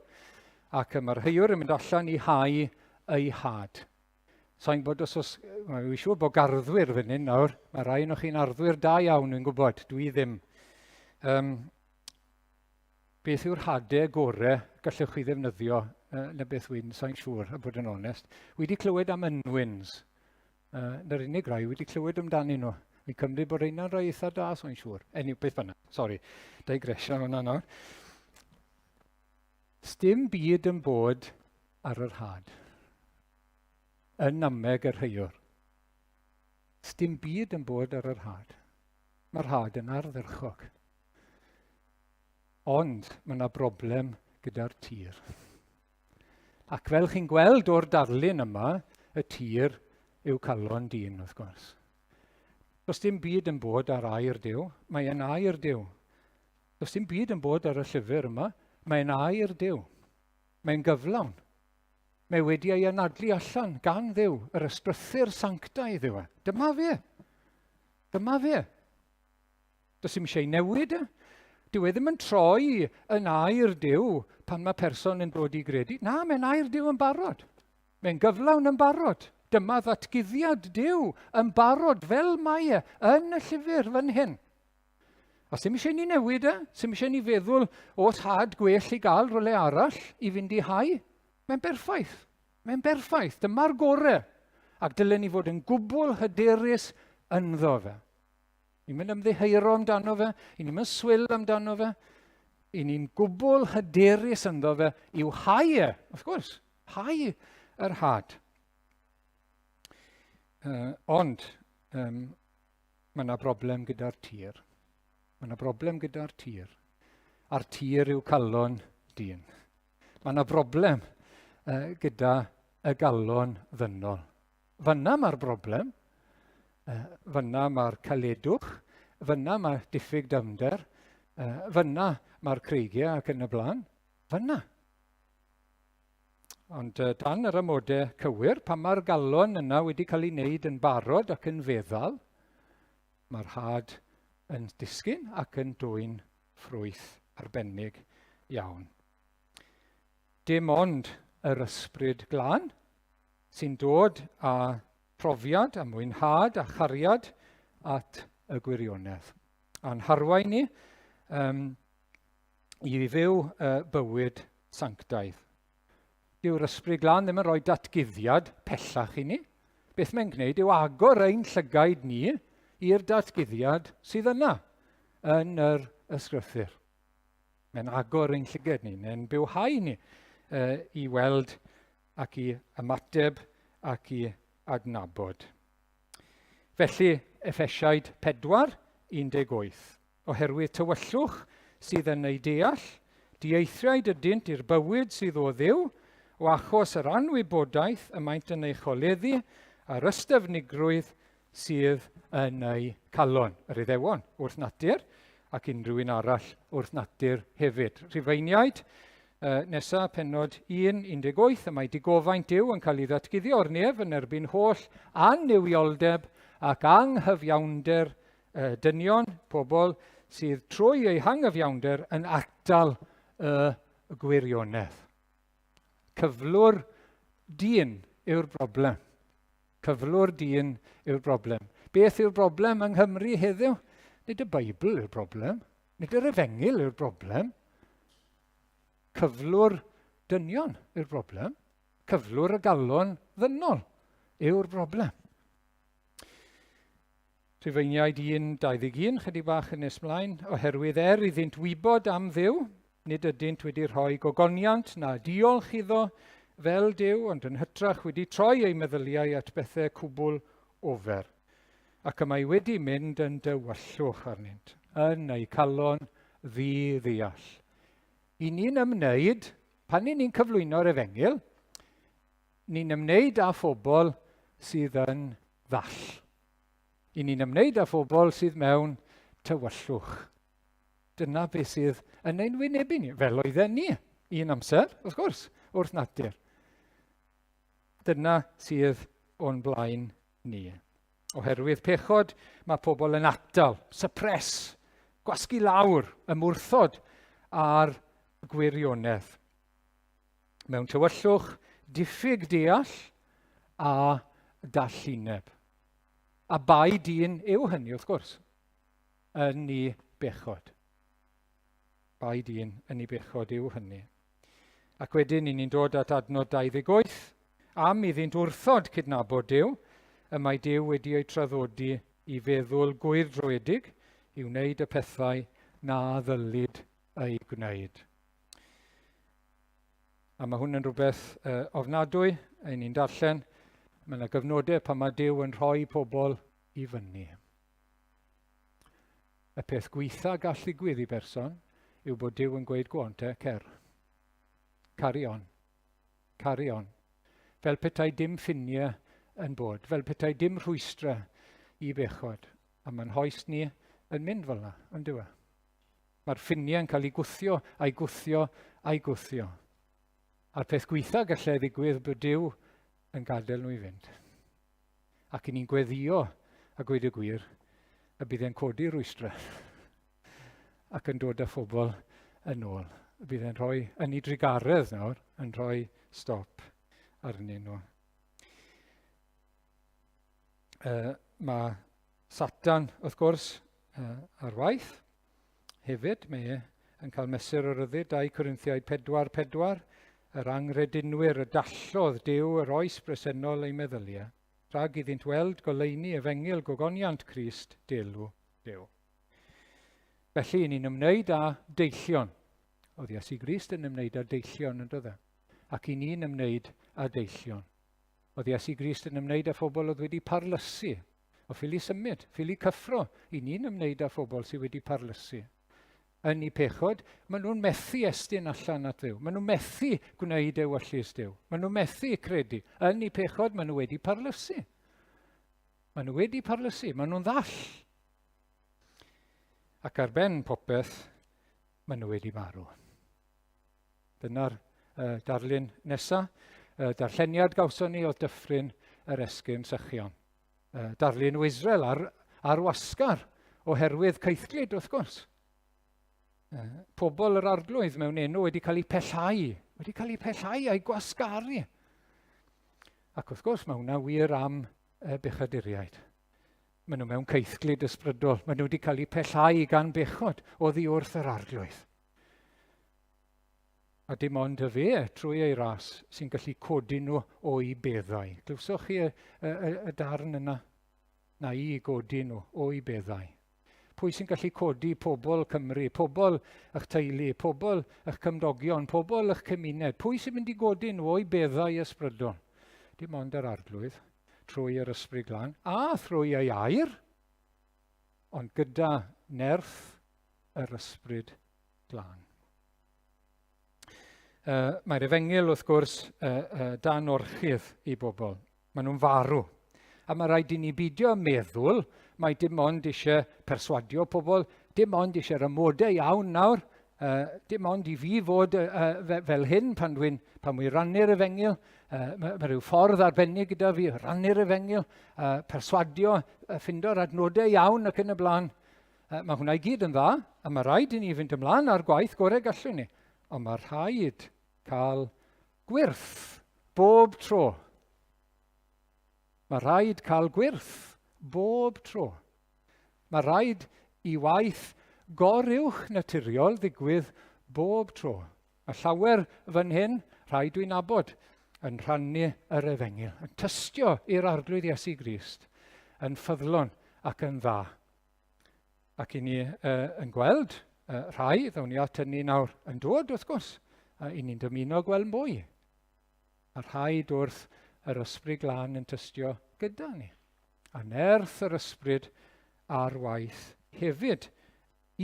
ac mae'r Heiwr yn mynd allan i hau ei had. Sa'n gwybod os oes... Mae'n siŵr bod garddwyr fan hyn nawr. Mae rai o'n chi'n arddwyr da iawn, dwi'n gwybod. Dwi ddim. Um, beth yw'r hadau gorau gallwch chi ddefnyddio uh, na beth wy'n, sa'n siŵr, a bod yn onest. Wedi clywed am unwins. Na'r unig rai wedi clywed amdanyn nhw. Fi'n cymryd bod rheina'n rhai eitha da, so'n siŵr. Anyway, beth bynnag, sori, digression hwnna nawr. Sdim byd yn bod ar yr had. Yn nameg yr heiwr. Sdim byd yn bod ar yr had. Mae'r had yn ardderchog. Ond mae yna broblem gyda'r tir. Ac fel chi'n gweld o'r darlun yma, y tir yw calon dyn, wrth gwrs. Does dim byd yn bod ar air Duw, mae e'n air Duw. Does dim byd yn bod ar y llyfr yma, mae'n air Duw. Mae'n gyflawn. Mae wedi ei anadlu allan gan Dduw, yr ysbrythyr sanctaidd yw e. Dyma fe. Dyma fe. Does dim eisiau newid e. Dyw e ddim yn troi yn air Duw pan mae person yn dod i gredu. Na, mae'n air Duw yn barod. Mae'n gyflawn yn barod. Dyma ddatguddiad Duw yn barod fel mae e yn y llyfr fan hyn. A sy'n eisiau ni newid e? Sy'n eisiau ni feddwl oes had gwell i gael rhywle arall i fynd i hau? Mae'n berffaith. Mae'n berffaith. Dyma'r gore. Ac dylen ni fod yn gwbl hyderus ynddo fe. Ni'n mynd ymddiheuro amdano fe, i ni'n mynd swil amdano fe, i ni'n gwbl hyderus ynddo fe i'w hau e, wrth gwrs, hau yr had. Ond, um, mae yna broblem gyda'r tir. Mae yna broblem gyda'r tir. A'r tir yw calon dyn. Mae yna broblem uh, gyda y galon ddynol. Fanna mae'r broblem, fanna mae'r caledwch, fanna mae diffyg dyfnder, fanna mae'r creigiau ac yn y blaen. Fanna. Ond dan yr amodau cywir, pan mae'r galon yna wedi cael ei wneud yn barod ac yn feddal, mae'r had yn disgyn ac yn dwyn ffrwyth arbennig iawn. Dim ond yr ysbryd glân sy'n dod â phrofiad a mwynhad a chariad at y gwirionedd. A'n harwain ni um, i fyw uh, bywyd sanctaidd. Dyw'r ysbryd glân ddim yn rhoi datguddiad pellach i ni. Beth mae'n gwneud yw agor ein llygaid ni i'r datguddiad sydd yna yn yr ysgrythyr. Mae'n agor ein llygad ni, mae'n bywhau ni uh, i weld ac i ymateb ac i adnabod. Felly, Effesiaid 4, 18. Oherwydd tywyllwch sydd yn ei deall, dieithriaid ydynt i'r bywyd sydd o Dduw, o achos yr anwybodaeth y maent yn ei choleddu, a'r ystyfnigrwydd sydd yn eu calon, yr Iddewon wrth natur, ac unrhyw un arall wrth natur hefyd. Rhufeiniaid, uh, nesa penod 1, 18, y mae digofaint Duw yn cael ei ddatguddio o'r nef yn erbyn holl annuwioldeb ac anghyfiawnder uh, dynion, pobl sydd trwy eu hangyfiawnder yn atal y gwirionedd. Cyflwr dyn yw'r broblem. Cyflwr dyn yw'r broblem. Beth yw'r broblem yng Nghymru heddiw? Nid y Beibl yw'r broblem. Nid yr Efengyl yw'r broblem. Cyflwr dynion yw'r broblem. Cyflwr y galon ddynol yw'r broblem. Rhufeiniaid 1.21, chydig bach yn nes mlaen, oherwydd er iddynt wybod am Dduw, nid ydynt wedi rhoi gogoniant na diolch iddo fel Duw, ond yn hytrach wedi troi eu meddyliau at bethau cwbl ofer. Ac y mae wedi mynd yn dywyllwch arnynt, yn eu calon ddi-ddeall. I ni'n ymwneud, pan ni'n cyflwyno'r efengyl, ni'n ymwneud â phobl sydd yn ddall. I ni'n ymwneud â phobl sydd mewn tywyllwch. Dyna beth sydd yn ein wynebu ni, fel oedden ni un amser, wrth gwrs, wrth natur. Dyna sydd o'n blaen ni. Oherwydd pechod, mae pobl yn atal, suppress, gwasgu lawr, ymwrthod ar gwirionedd. Mewn tywyllwch, diffyg deall a dallineb. A bai dyn yw hynny, wrth gwrs, yn ni bechod. Bai dyn yn ei bechod yw hynny. Ac wedyn, ni'n dod at adnod 28, am iddynt wrthod cydnabod Duw, y mae Duw wedi eu traddodi i feddwl gwyrdroedig i wneud y pethau na ddylid eu gwneud. A mae hwn yn rhywbeth uh, ofnadwy, ein ni'n darllen. Mae yna gyfnodau pan mae Duw yn rhoi pobl i fyny. Y peth gweitha gall ddigwydd i berson yw bod Duw yn gweud go on te, cer. Carry on. Carry on. Fel petai dim ffiniau yn bod, fel petai dim rhwystrau i bechod. A mae'n hoes ni yn mynd fel yna, yn dyw e? Mae'r ffiniau yn cael eu gwthio, a'i gwthio, a'i gwthio. A'r peth gweitha gallai ddigwydd bod Duw yn gadael nhw i fynd. Ac i ni'n gweddio, a gweud y gwir, y bydd e'n codi rwystrau ac yn dod â phobl yn ôl. Y bydd e'n rhoi, yn ei drugaredd nawr, yn rhoi stop arnyn nhw. Uh, mae Satan, wrth gwrs, uh, ar waith. Hefyd, mae e yn cael mesur o ryddid 2 Corinthiaid 4, 4, yr anghredinwyr y dallodd Duw yr oes bresennol eu meddyliau, rhag iddynt weld goleuni efengyl gogoniant Crist, delw Duw. Felly, ni'n ymwneud â deillion. Oedd Iesu Grist yn ymwneud â deillion yn dod e? Ac i ni'n ymwneud â deillion. Oedd Iesu Grist yn ymwneud â phobl oedd wedi parlysu O ffili symud, ffili cyffro, i ni'n ymwneud â phobl sydd wedi parlysu. Yn eu pechod, maen nhw'n methu estyn allan at Dduw. Maen nhw'n methu gwneud ewyllys Duw. Maen nhw'n methu credu. Yn eu pechod, maen nhw wedi parlysu. Maen nhw wedi parlysu. Maen nhw'n ddall. Ac ar ben popeth, maen nhw wedi marw. Dyna'r uh, darlun nesaf. Uh, darlleniad gawson ni o dyffryn yr esgyrn sychion. Darlun o Israel ar, ar wasgar oherwydd caethglud, wrth gwrs. Pobl yr arglwydd mewn enw wedi cael eu pellhau, wedi cael eu pellhau a'i gwasgaru. Ac wrth gwrs, mae hwnna wir am y bechaduriaid. Maen nhw mewn caethglud ysbrydol. Maen nhw wedi cael eu pellhau gan bechod oddi wrth yr arglwydd. A dim ond y fe, trwy ei ras, sy'n gallu codi nhw o'u beddau. Glywsoch chi y, y, y, y darn yna? Na i godi nhw o'u beddau. Pwy sy'n gallu codi pobl Cymru, pobl eich teulu, pobl eich cymdogion, pobl eich cymuned? Pwy sy'n mynd i godi nhw o'u beddau ysbrydol? Dim ond yr arglwydd, trwy yr ysbryd glân, a thrwy ei air, ond gyda nerth yr ysbryd glân. Uh, Mae'r efengyl, wrth gwrs, uh, uh, dan orchudd i bobl. Maen nhw'n farw. A mae rhaid i ni bidio meddwl mae dim ond eisiau perswadio pobl, dim ond eisiau'r amodau iawn nawr, uh, dim ond i fi fod uh, fel hyn pan dwi'n pan wy rannu'r efengyl, uh, mae, mae rhyw ffordd arbennig gyda fi, rannu'r efengyl, uh, perswadio, uh, ffindo'r adnodau iawn ac yn y blaen. Mae hwnna i gyd yn dda, a mae rhaid i ni fynd ymlaen â'r gwaith gorau gallwn ni. Ond mae rhaid cael gwyrth bob tro. Mae rhaid cael gwyrth bob tro. Mae rhaid i waith goruwch naturiol ddigwydd bob tro. Mae llawer fan hyn, rhai dwi'n nabod, yn rhannu yr efengyl, yn tystio i'r Arglwydd Iesu Grist, yn ffyddlon ac yn dda. Ac i ni uh, yn gweld uh, rhai, ddawn ni at hynny nawr, yn dod wrth gwrs, a i ni'n dymuno gweld mwy. A rhaid wrth yr ysbryd glân yn tystio gyda ni. A nerth yr ysbryd ar waith hefyd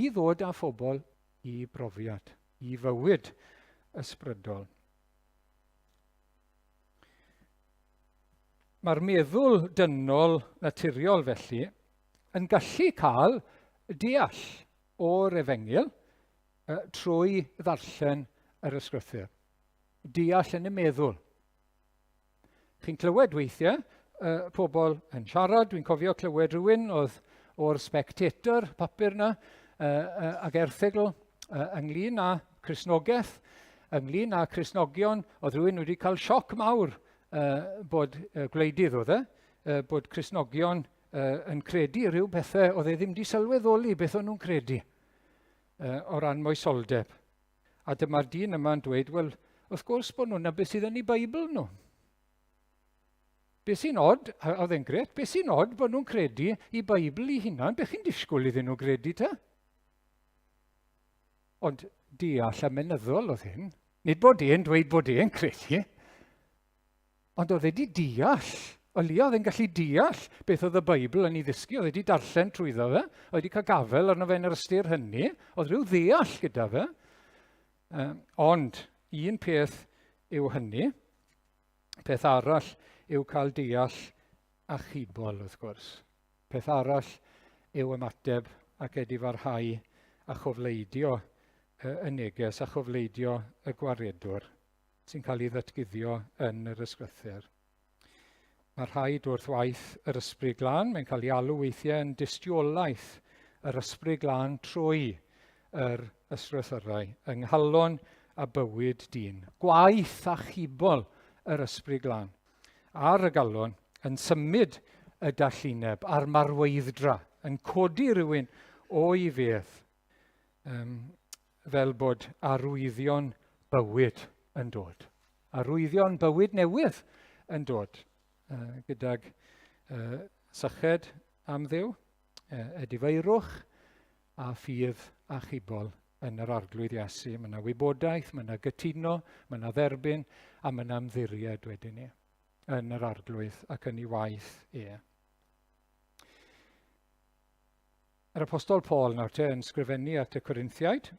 i ddod â phobl i brofiad, i fywyd ysbrydol. Mae'r meddwl dynol naturiol felly yn gallu cael deall o'r efengyl trwy ddarllen yr ysgrythur. Deall yn y meddwl. Chi'n clywed weithiau uh, pobl yn siarad, dwi'n cofio clywed rhywun oedd o'r Spectator papur yna, uh, uh, ag erthygl uh, ynglyn â Cristnogaeth, ynglyn â Cristnogion, oedd rhywun wedi cael sioc mawr uh, bod uh, gwleidydd oedd e, uh, bod Cristnogion uh, yn credu rhyw bethau oedd e ddim wedi sylweddoli beth o'n nhw'n credu uh, o ran moesoldeb. A dyma'r dyn yma'n dweud, wel, wrth gwrs bod nhw'n na beth sydd yn eu Beibl nhw. Beth sy'n od, a oedd e'n gret, beth sy'n od bod nhw'n credu i Beibl i hunan, beth chi'n disgwyl iddyn nhw gredu te? Ond deall a menyddol oedd hyn. Nid bod e'n dweud bod e'n credu, ond oedd e wedi deall. O leia oedd e'n gallu deall beth oedd y Beibl yn ei ddysgu, oedd e wedi darllen trwyddo fe, oedd wedi cael gafael arno fe yn yr ystyr hynny, oedd rhyw ddeall gyda fe. Um, ond un peth yw hynny, peth arall yw cael deall achubol wrth gwrs. Peth arall yw ymateb ac edifarhau a chofleidio y neges a chofleidio y gwaredwr sy'n cael ei ddatguddio yn yr ysgrythur. Mae rhaid wrth waith yr Ysbryd Glân, mae'n cael ei alw weithiau yn dystiolaeth yr Ysbryd Glân trwy yr ysgrythyrau, yng nghalon a bywyd dyn. Gwaith achubol yr Ysbryd Glân ar y galon yn symud y dallineb a'r marweiddra, yn codi rhywun o'i fedd, um, fel bod arwyddion bywyd yn dod. Arwyddion bywyd newydd yn dod, uh, gydag uh, syched am Dduw, uh, edifeirwch a ffydd achubol yn yr Arglwydd Iesu. Mae yna wybodaeth, mae yna gytuno, mae yna dderbyn a mae yna ymddiried wedyn ni yn yr Arglwydd ac yn ei waith e. Yr Apostol Paul nawr te yn sgrifennu at y Corinthiaid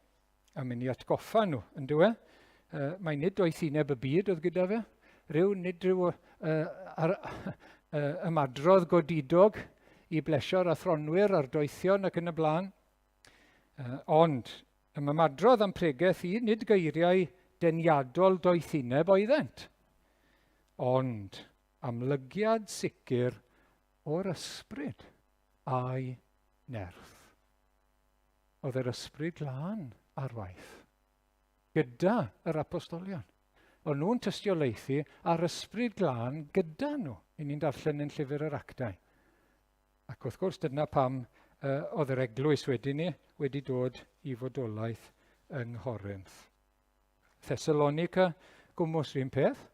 a mynd i atgoffa nhw, yn dyw e? Uh, mae nid doethineb y byd oedd gyda fe, rhyw, nid rhyw uh, ar, uh, ymadrodd godidog i blesio'r athronwyr a'r doethion ac yn y blaen. Uh, ond, ym ymadrodd am pregeth i, nid geiriau deniadol doethineb oeddent, ond amlygiad sicr o'r ysbryd a'i nerth. Oedd yr ysbryd glân ar waith gyda yr apostolion. O'n nhw'n tystiolaethu a'r ysbryd glân gyda nhw. I ni'n darllen yn llyfr yr actau. Ac wrth gwrs dyna pam uh, oedd yr eglwys wedyn ni wedi dod i fodolaeth yng Nghorinth. Thessalonica, gwmws rhywun peth.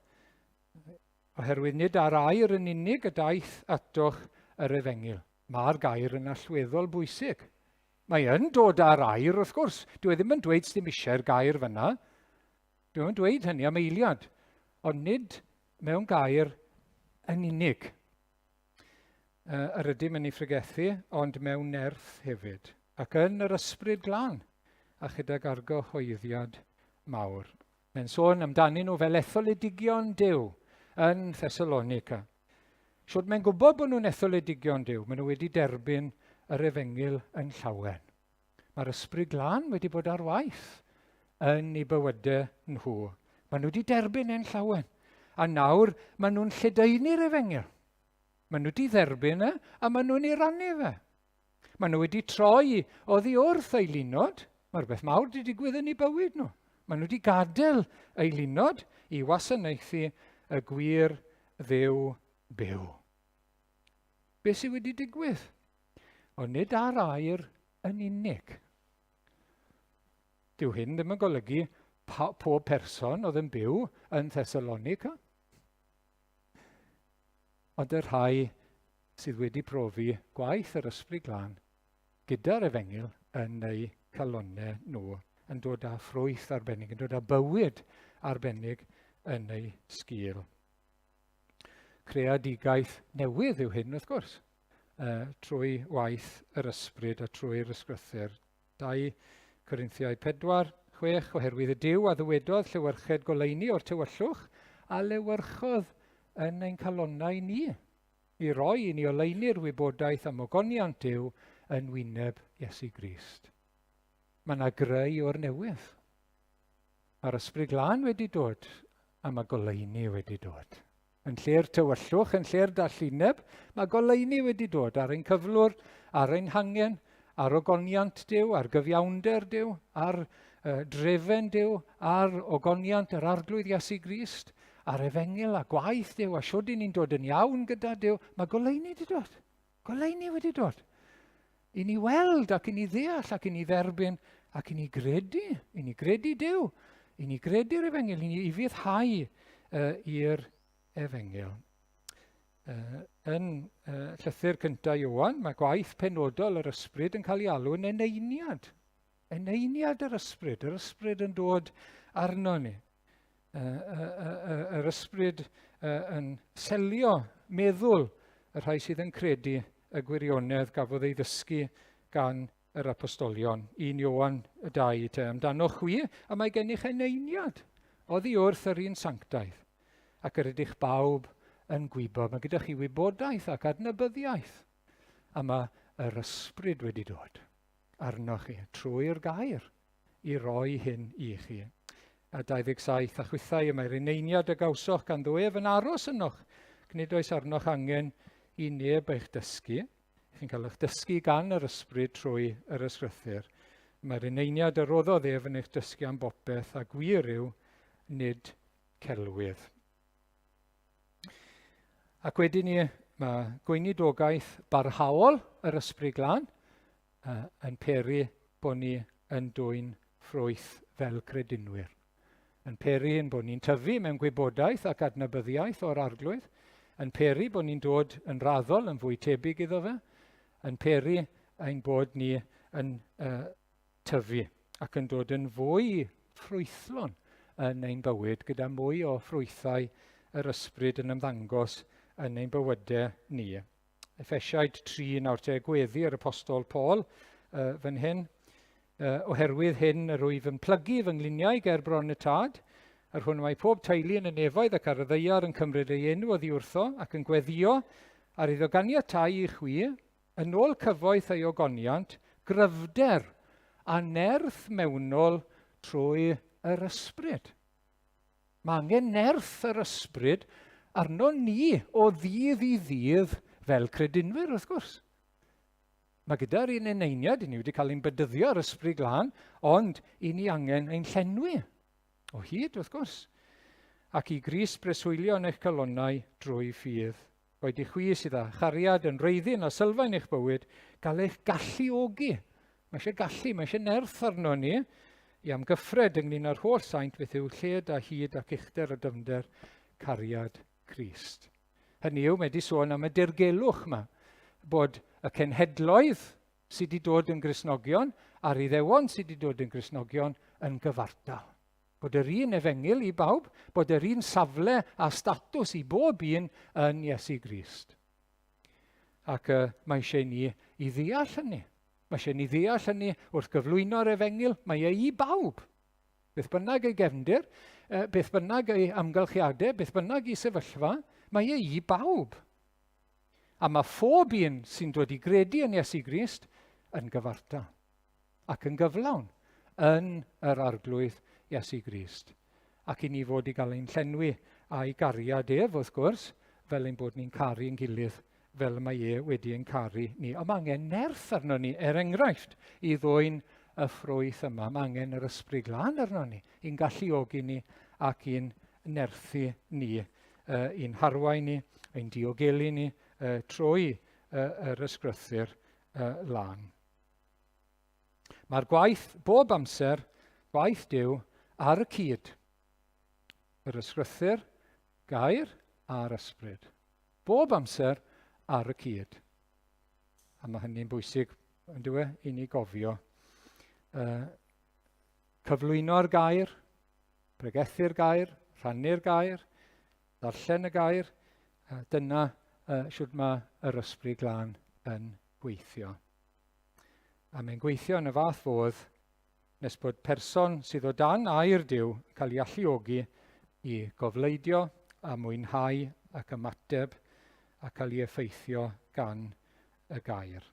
Oherwydd nid ar air yn unig y daeth atoch yr efengyl. Mae'r gair yn allweddol bwysig. Mae yn dod ar air, wrth gwrs. Dwi e ddim yn dweud ddim eisiau'r gair fyna. Dwi yn dweud hynny am eiliad. Ond nid mewn gair yn unig. Yr ydym yn ei phregethu, ond mewn nerth hefyd, ac yn yr ysbryd glân, a chydag argyhoeddiad mawr. Mae'n sôn amdanyn nhw fel etholedigion Duw yn Thessalonica. Shwt mae'n gwybod bod nhw'n etholedigion Duw? Maen nhw wedi derbyn yr efengyl yn llawen. Mae'r ysbryd glân wedi bod ar waith yn eu bywydau nhw. Maen nhw wedi derbyn e'n llawen. A nawr maen nhw'n lledaenu'r efengyl. Maen nhw wedi dderbyn e a maen nhw'n ei rannu fe. Maen nhw wedi troi oddi wrth eilunod. Mae rhywbeth mawr wedi digwydd yn eu bywyd nhw. Maen nhw wedi gadael eilunod i wasanaethu y gwir ddew byw. Beth sydd wedi digwydd? Ond nid ar air yn unig. Dyw hyn ddim yn golygu pob person oedd yn byw yn Thessalonica. Ond y rhai sydd wedi profi gwaith yr Ysbryd Glân gyda'r Efengyl yn eu calonnau nhw, yn dod â ffrwyth arbennig, yn dod â bywyd arbennig yn eu sgil. Creadigaeth newydd yw hyn, wrth gwrs, uh, trwy waith yr ysbryd a trwy'r ysgrythyr. 2 Corinthiaid 4, 6, oherwydd y Duw a ddywedodd llewyrched goleuni o'r tywyllwch, a lewyrchodd yn ein calonnau ni, i roi i ni oleuni'r wybodaeth am ogoniant Duw yn wyneb Iesu Grist. Mae yna greu o'r newydd. Mae'r Ysbryd Glân wedi dod, a mae goleuni wedi dod. Yn lle'r tywyllwch, yn lle'r dallineb, mae goleuni wedi dod ar ein cyflwr, ar ein hangen, ar ogoniant Duw, ar gyfiawnder Duw, ar uh, drefen Duw, ar ogoniant yr Arglwydd Iesu Grist, ar efengyl a gwaith Duw, a siwr ni'n dod yn iawn gyda Duw. Mae goleuni wedi dod. Goleuni wedi dod. I ni weld ac i ni ddeall ac i ni dderbyn ac i ni gredu, i ni gredu Duw, i ni gredu'r efengyl, i ni ufuddhau uh, i'r efengyl. Uh, yn uh, llythyr cyntaf Iowan, mae gwaith penodol yr ysbryd yn cael ei alw yn eneiniad. Eneiniad yr ysbryd, yr ysbryd yn dod arno ni. Uh, uh, uh, uh, yr ysbryd uh, yn selio meddwl y rhai sydd yn credu y gwirionedd gafodd ei ddysgu gan yr apostolion. 1 Ioan y 2 te, amdano chwi, a mae gennych eneiniad oddi wrth yr un sanctaidd, ac yr ydych bawb yn gwybod. Mae gyda chi wybodaeth ac adnabyddiaeth, a mae yr ysbryd wedi dod arnoch chi trwy'r gair i roi hyn i chi. A 27, a chwithau y mae'r eneiniad y gawsoch gan ef yn aros ynoch, nid oes arnoch angen i neb eich dysgu. Chi'n cael eich dysgu gan yr ysbryd trwy yr ysgrythur. Mae'r eneiniad y roddodd ef yn eich dysgu am bopeth, a gwir yw, nid celwydd. Ac wedyn ni, mae gweinidogaeth barhaol yr ysbryd glân uh, yn peri bod ni yn dwyn ffrwyth fel credinwyr. Yn peri yn bod ni'n tyfu mewn gwybodaeth ac adnabyddiaeth o'r Arglwydd, yn peri bod ni'n dod yn raddol yn fwy tebyg iddo fe, yn peri ein bod ni yn uh, tyfu ac yn dod yn fwy ffrwythlon yn ein bywyd gyda mwy o ffrwythau yr ysbryd yn ymddangos yn ein bywydau ni. Effesiaid 3 nawr te, gweddi yr apostol Paul uh, fan hyn. Uh, oherwydd hyn yr wyf yn plygu fy ngliniau ger bron y tad, yr hwn mae pob teulu yn y nefoedd ac ar y ddeiar yn cymryd ei enw oddi wrtho ac yn gweddio ar iddo ganiatau i chwi, yn ôl cyfoeth ei ogoniant, gryfder a nerth mewnol trwy yr ysbryd. Mae angen nerth yr ysbryd arno ni o ddydd i ddydd fel credinwyr, wrth gwrs. Mae gyda'r un eneiniad, i ni wedi cael ein bedyddio ar ysbryd glân, ond i ni angen ein llenwi o hyd, wrth gwrs. Ac i Grist breswylio yn eich calonnau drwy ffydd. Boed i chwi sydd â chariad yn reiddyn a sylfaen eich bywyd, gael eich galluogi. Mae eisiau gallu, mae eisiau nerth arno ni i amgyffred ynglyn â'r holl saint beth yw lled a hyd ac uchder a dyfnder cariad Crist. Hynny yw, mae wedi sôn am y dirgelwch yma, bod y cenhedloedd sydd wedi dod yn Gristnogion a'r Iddewon sydd wedi dod yn Gristnogion yn gyfartal. Bod yr un efengyl i bawb, bod yr un safle a statws i bob un yn Iesu Grist. Ac uh, mae eisiau ni i ddeall hynny. Mae eisiau ni ddeall hynny wrth gyflwyno'r efengyl, mae e i bawb. Beth bynnag ei gefndir, beth bynnag ei amgylchiadau, beth bynnag ei sefyllfa, mae e i bawb. A mae phob un sy'n dod i gredu yn Iesu Grist yn gyfartal ac yn gyflawn yn yr Arglwydd Iesu Grist. Ac i ni fod i gael ein llenwi a'i gariad ef, wrth gwrs, fel ein bod ni'n caru'n gilydd fel mae e wedi ein caru ni. Ond mae angen nerth arno ni, er enghraifft, i ddwyn y ffrwyth yma. Mae angen yr ysbryd glân arno ni, i'n galluogi ni ac i'n nerthu ni, uh, i'n harwain ni, ein diogelu ni uh, trwy uh, yr ysgrythur uh, lân. Mae'r gwaith bob amser, gwaith Duw, ar y cyd. Yr ysgrythur, gair a'r ysbryd. Bob amser ar y cyd. A mae hynny'n bwysig, yn dyw e, i ni gofio. Uh, cyflwyno'r gair, pregethu'r gair, rhannu'r gair, ddarllen y gair, uh, dyna uh, siwt mae yr ysbryd glân yn gweithio. A mae'n gweithio yn y fath fodd nes bod person sydd o dan air Duw yn cael ei alluogi i gofleidio a mwynhau ac ymateb a cael ei effeithio gan y gair.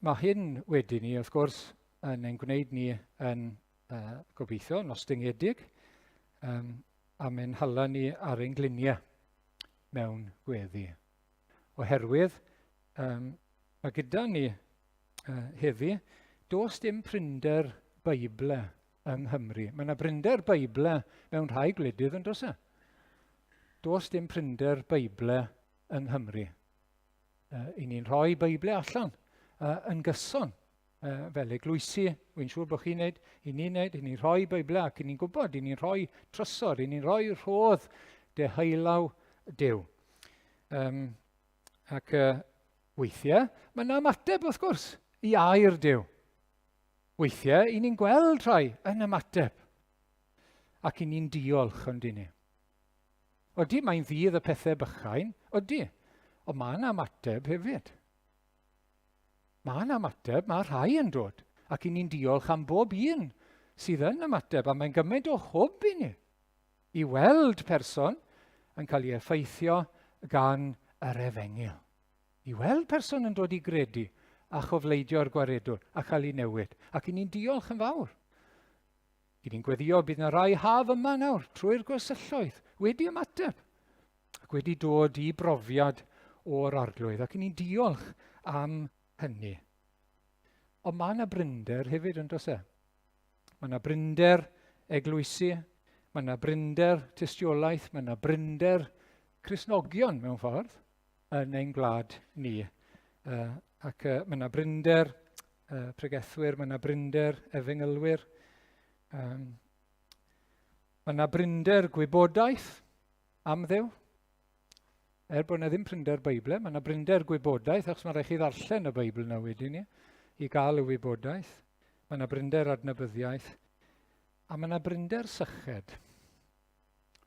Mae hyn wedyn ni, wrth gwrs, yn ein gwneud ni yn uh, gobeithio, yn ostyngedig, um, a mae'n hala ni ar ein gliniau mewn gweddi. Oherwydd, um, mae gyda ni uh, heddi, does dim prinder Beible yng Nghymru. Mae yna brinder Beible mewn rhai gwledydd yn does e? Does dim prinder Beible yng Nghymru. Uh, I ni'n rhoi Beible allan uh, yn gyson uh, fel eglwysi, wy'n siŵr bod chi'n neud, i ni'n neud, i ni'n rhoi Beiblau ac i ni'n gwybod, i ni'n rhoi trysor, i ni'n rhoi rhodd deheullaw Duw. Um, ac uh, weithiau, mae yna ymateb wrth gwrs i air Duw. Weithiau, i ni'n gweld rhai yn ymateb ac i ni'n diolch ond i ni. Odi, mae'n ddydd y pethau bychain, odi, ond mae yna ymateb hefyd. Mae yna ymateb, mae rhai yn dod, ac i ni'n diolch am bob un sydd yn ymateb, a mae'n gymaint o hwb i ni i weld person yn cael ei effeithio gan yr efengyl. I weld person yn dod i gredu a chofleidio'r gwaredwr a chael ei newid. Ac i ni'n diolch yn fawr. I ni'n gweddio bydd yna rai haf yma nawr trwy'r gwersylloedd wedi ymateb ac wedi dod i brofiad o'r arglwydd, ac ni'n diolch am hynny. Ond mae yna brinder hefyd yn does e? Mae yna brinder eglwysi, mae yna brinder tystiolaeth, mae yna brinder Cristnogion mewn ffordd yn ein gwlad ni. Uh, ac uh, mae yna brinder uh, pregethwyr, mae yna brinder efengylwyr. Um, mae yna brinder gwybodaeth am Dduw. Er bod yna ddim prinder Beibl, mae yna brinder gwybodaeth, achos mae rhaid chi ddarllen y Beibl yna wedyn ni, i gael y wybodaeth. Mae yna brinder adnabyddiaeth, a mae yna brinder syched.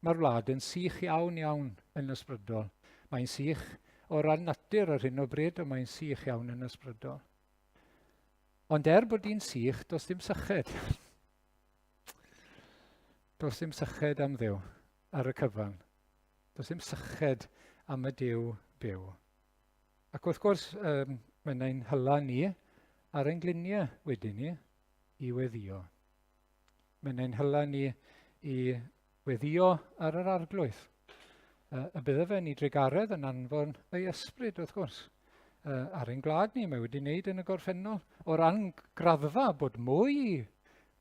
Mae'r wlad yn sych iawn iawn yn ysbrydol. Mae'n sych o ran natur ar hyn o bryd, ond mae'n sych iawn yn ysbrydol. Ond er bod hi'n sych, does dim syched. Does dim syched am Dduw ar y cyfan. Does dim syched am y Duw byw. Ac wrth gwrs, um, mae'n ein hyla ni ar ein gliniau wedyn ni i weddio. Mae'n ein hyla ni i weddio ar yr arglwydd. Y bydde fe'n ei drugaredd yn anfon ei ysbryd, wrth gwrs, ar ein gwlad ni. Mae wedi wneud yn y gorffennol. O ran graddfa bod mwy,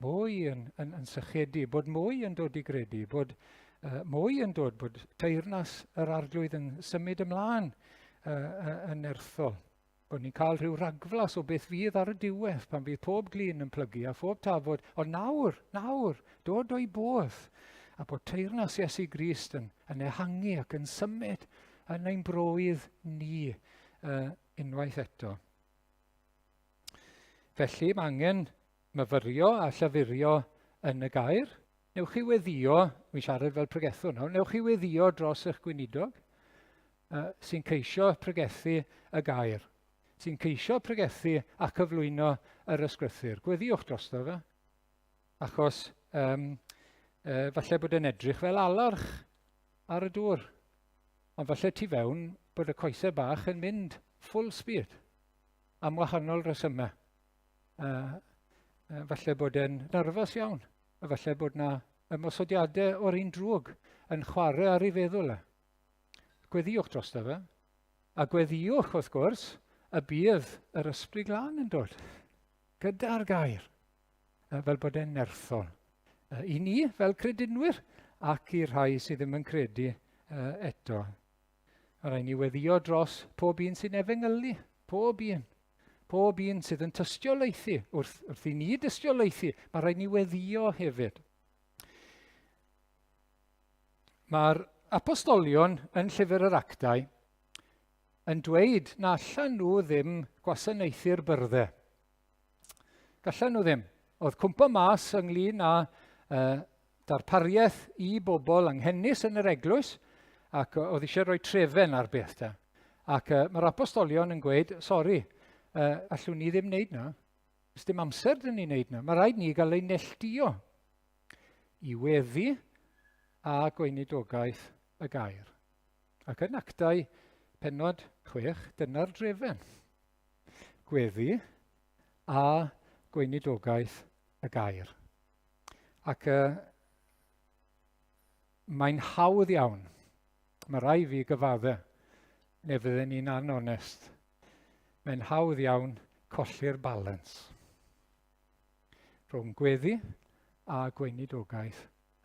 mwy yn, yn, yn sychedu, bod mwy yn dod i gredu, bod uh, mwy yn dod, bod teyrnas yr arglwydd yn symud ymlaen uh, uh, yn nerthol. Bod ni'n cael rhyw ragflas o beth fydd ar y diwedd pan fydd pob glin yn plygu a phob tafod, ond nawr, nawr, dod o'i bodd, a bod teyrnas Iesu Grist yn, yn ehangu ac yn symud yn ein broydd ni uh, unwaith eto. Felly mae angen myfyrio a llafurio yn y gair. Newch chi weddio, wi'n siarad fel pregethwr nawr, newch chi weddio dros eich gweinidog uh, sy'n ceisio pregethu y gair, sy'n ceisio pregethu a cyflwyno yr ysgrythur. Gweddiwch drosto fe, achos um, uh, falle bod e'n edrych fel alarch ar y dŵr, ond falle tu fewn bod y coesau bach yn mynd full speed am wahanol resymau. Uh, falle bod e'n nerfus iawn, a falle bod na ymosodiadau o'r un drwg yn chwarae ar ei feddwl e. Gweddiwch drosto fe. A gweddiwch, wrth gwrs, y bydd yr ysbryd glân yn dod gyda'r gair, fel bod e'n nerthol. I ni, fel credinwyr, ac i'r rhai sydd ddim yn credu eto. Mae rhaid ni weddio dros pob un sy'n efengylu, pob un. Pob un sydd yn tystiolaethu, wrth, wrth i ni dystiolaethu, mae rhaid ni weddio hefyd. Mae'r apostolion yn llyfr yr actau yn dweud na allan nhw ddim gwasanaethu'r byrddau. Gallan nhw ddim. Oedd cwmpa mas ynglyn â uh, darpariaeth i bobl anghenus yn yr eglwys, ac oedd eisiau rhoi trefen ar beth da. Ac uh, mae'r apostolion yn gweud, sori, Allwn ni ddim wneud na. Does dim amser dyn ni wneud na. Mae rhaid ni gael ei neilltuo i weddi a gweinidogaeth y gair. Ac yn Actau pennod 6, dyna'r drefen. Gweddi a gweinidogaeth y gair. Ac mae'n hawdd iawn. Mae rai fi gyfadde, neu fydden ni'n anonest. Mae'n hawdd iawn colli'r balans rhwng gweddi a gweinidogaeth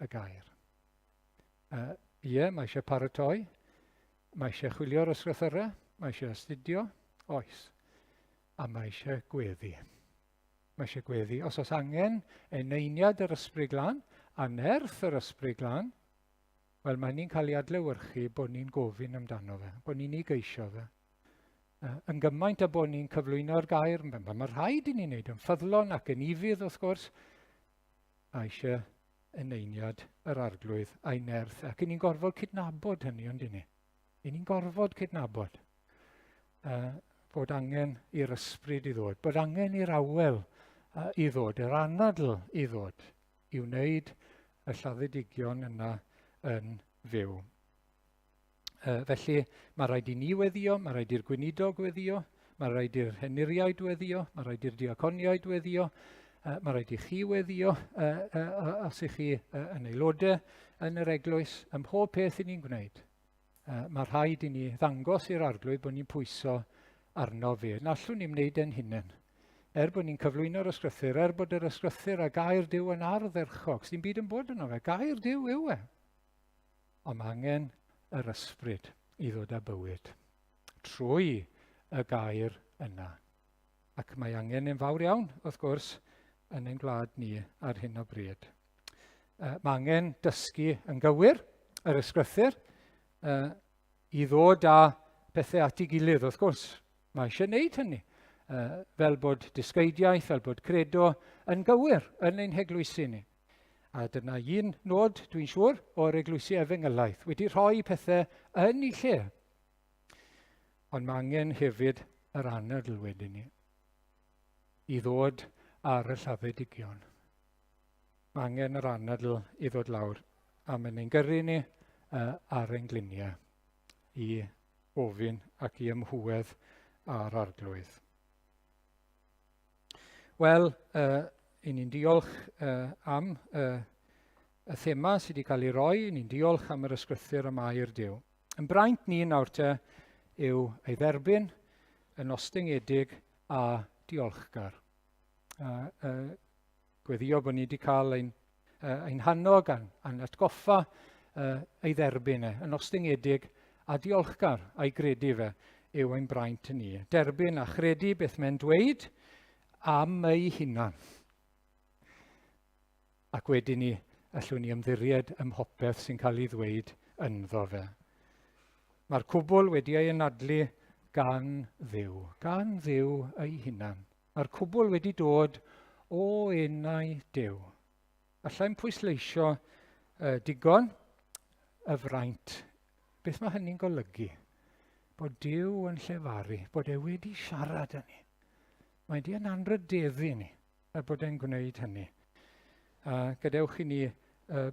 y gair. Ie, mae eisiau paratoi, mae eisiau chwilio'r ysgrythyrau, mae eisiau astudio, oes, a mae eisiau gweddi. Mae eisiau gweddi. Os oes angen eneiniad yr Ysbryd Glân a nerth yr Ysbryd Glân, wel mae ni'n cael ei adlewyrchu bod ni'n gofyn amdano fe, bod ni'n ei geisio fe. Yn gymaint â bod ni'n cyflwyno'r gair, mae ma rhaid i ni wneud yn ffyddlon ac yn ufudd wrth gwrs, a eisiau eneiniad yr arglwydd a'i nerth. Ac i ni'n gorfod cydnabod hynny, ond i ni? I ni'n gorfod cydnabod bod angen i'r ysbryd i ddod, bod angen i'r awel i ddod, yr anadl i ddod, i wneud y lladdedigion yna yn fyw. Felly, mae rhaid i ni weddio, mae rhaid i'r gweinidog weddio, mae rhaid i'r henuriaid weddio, mae rhaid i'r diaconiaid weddio, mae rhaid i chi weddio os ych chi yn aelodau yn yr eglwys, ym mhob peth i ni'n gwneud. Mae rhaid i ni ddangos i'r arglwydd bod ni'n pwyso arno fe. Na allwn ni'n wneud e'n hunain. Er bod ni'n cyflwyno'r ysgrythyr, er bod yr ysgrythyr a gair Duw yn ardderchog, sy'n byd yn bod yno fe, gair Duw yw e. Ond mae angen yr ysbryd i ddod â bywyd trwy y gair yna. Ac mae angen yn fawr iawn, wrth gwrs, yn ein gwlad ni ar hyn o bryd. Mae angen dysgu yn gywir yr ysgrythyr i ddod â pethau at ei gilydd, wrth gwrs. Mae eisiau gwneud hynny, fel bod dysgeidiaeth, fel bod credo yn gywir yn ein heglwysi ni. A dyna un nod, dwi'n siŵr, o'r eglwysi efengylaidd, wedi rhoi pethau yn ei lle. Ond mae angen hefyd yr anadl wedyn ni i ddod ar y lladdedigion. Mae angen yr anadl i ddod lawr a mae'n ein gyrru ni ar ein gliniau i ofyn ac i ymhwedd â'r arglwydd. Wel, i ni'n diolch am y thema sydd wedi cael ei roi, i ni'n diolch am yr ysgrythyr am air Duw. Yn braint ni nawr te yw ei dderbyn yn ostyngedig a diolchgar. A, gweddio bod ni wedi cael ein, ein hannog a'n, a'n atgoffa ei dderbyn e, yn ostyngedig a diolchgar a'i gredu fe yw ein braint ni. Derbyn a chredu beth mae'n dweud am ei hunan. Ac wedyn ni allwn ni ymddiried ym mhopeth sy'n cael ei ddweud ynddo fe. Mae'r cwbl wedi ei anadlu gan Dduw, gan Dduw ei hunan. Mae'r cwbl wedi dod o enau Duw. Allai'n pwysleisio digon y fraint. Beth mae hynny'n golygu? Bod Duw yn llefaru, bod e wedi siarad â ni. Mae di yn anrhydeddu ni er bod e'n gwneud hynny. A gadewch i ni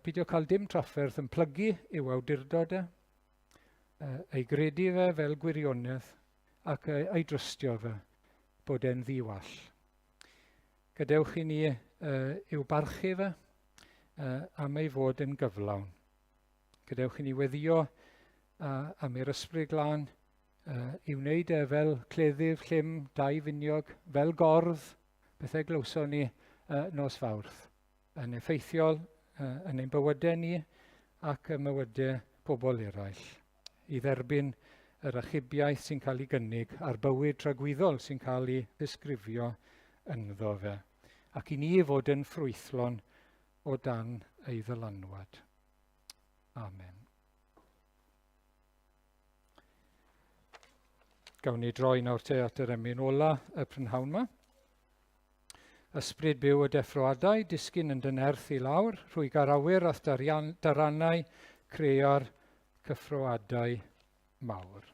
beidio cael dim trafferth yn plygu i'w awdurdod e, ei gredu fe fel gwirionedd ac ei drystio fe bod e'n ddi-wall. Gadewch i ni i'w barchu fe am ei fod yn gyflawn. Gadewch i ni weddio am i'r ysbryd glân i wneud e fel cleddyf llym, dau finiog, fel gordd, bethau glywson ni nos Fawrth, yn effeithiol yn ein bywydau ni ac ym mywydau pobl eraill, i dderbyn yr achubiaeth sy'n cael ei gynnig a'r bywyd tragwyddol sy'n cael ei ddisgrifio ynddo fe, ac i ni fod yn ffrwythlon o dan ei ddylanwad. Amen. Gawn ni droi nawr te at yr emyn ola y prynhawn yma. Ysbryd byw y deffroadau, disgyn yn dy nerth i lawr, rhwyga'r awyr a'th darannau, crea'r cyffroadau mawr.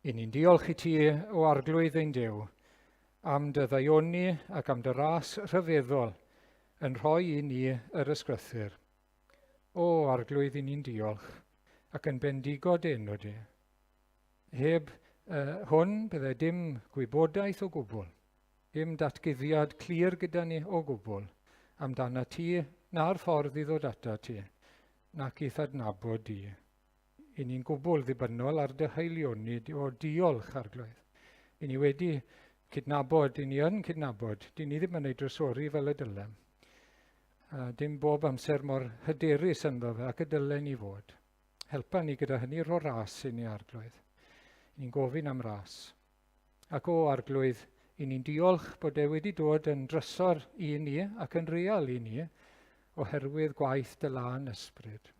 I ni'n diolch i ti, o Arglwydd ein Duw, am dy ddaioni ac am dy ras rhyfeddol yn rhoi i ni yr ysgrythur. O Arglwydd, i ni'n diolch ac yn bendigo dy enw di. Heb uh, hwn, byddai dim gwybodaeth o gwbl, dim datguddiad clir gyda ni o gwbl amdana ti na'r ffordd i ddod ata ti, nac i'th adnabod di. I ni'n gwbl ddibynnol ar dy haelioni di. O, diolch, Arglwydd. I ni wedi cydnabod, i ni yn cydnabod, di ni ddim yn ei drysori fel y dylem. A dim bob amser mor hyderus ynddo fe ac y dylen ni fod. Helpa ni gyda hynny, rho ras i ni, Arglwydd. I ni'n gofyn am ras. Ac o, Arglwydd, i ni'n diolch bod e wedi dod yn drysor i ni ac yn real i ni oherwydd gwaith dy lân ysbryd.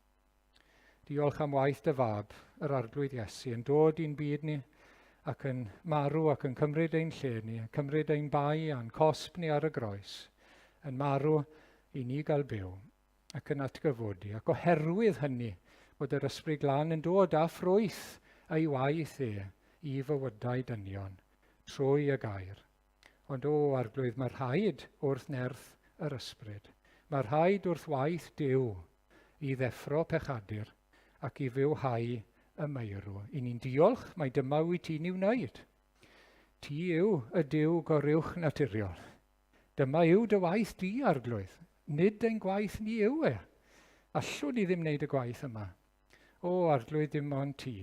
Diolch am waith dy fab, yr Arglwydd Iesu, yn dod i'n byd ni ac yn marw ac yn cymryd ein lle ni, yn cymryd ein bai a'n cosb ni ar y groes, yn marw i ni gael byw ac yn atgyfodi. Ac oherwydd hynny, bod yr Ysbryd Glân yn dod â ffrwyth ei waith e i fywydau dynion trwy y gair. Ond o, Arglwydd, mae rhaid wrth nerth yr Ysbryd. Mae rhaid wrth waith Duw i ddeffro pechadur ac i fywhau y meirw. I ni'n diolch mai dyma wyt ti'n ei wneud. Ti yw y Duw goruwch naturiol. Dyma yw dy waith di, Arglwydd. Nid ein gwaith ni yw e. Allwn ni ddim wneud y gwaith yma. O, Arglwydd, dim ond ti.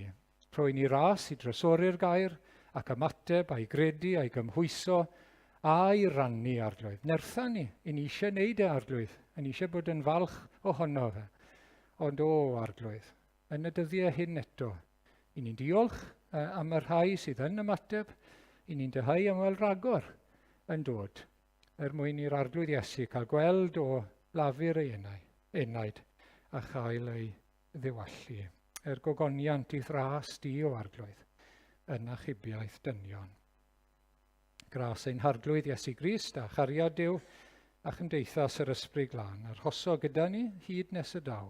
Rhoi ni ras i drysori'r gair ac ymateb a'i gredu a'i gymhwyso a'i rannu, Arglwydd. Nertha ni, i ni eisiau wneud e, Arglwydd. I ni eisiau bod yn falch ohono fe. Ond o, Arglwydd, yn y dyddiau hyn eto, i ni'n diolch am y rhai sydd yn ymateb, i ni'n dyhau am weld ragor yn dod, er mwyn i'r Arglwydd Iesu cael gweld o lafur ei enau, enaid a chael ei ddiwallu. Er gogoniant i'th ras di, o Arglwydd, yn achubiaeth dynion. Gras ein Harglwydd Iesu Grist a chariad Duw a chymdeithas yr Ysbryd Glân, arhoso gyda ni hyd nes y daw.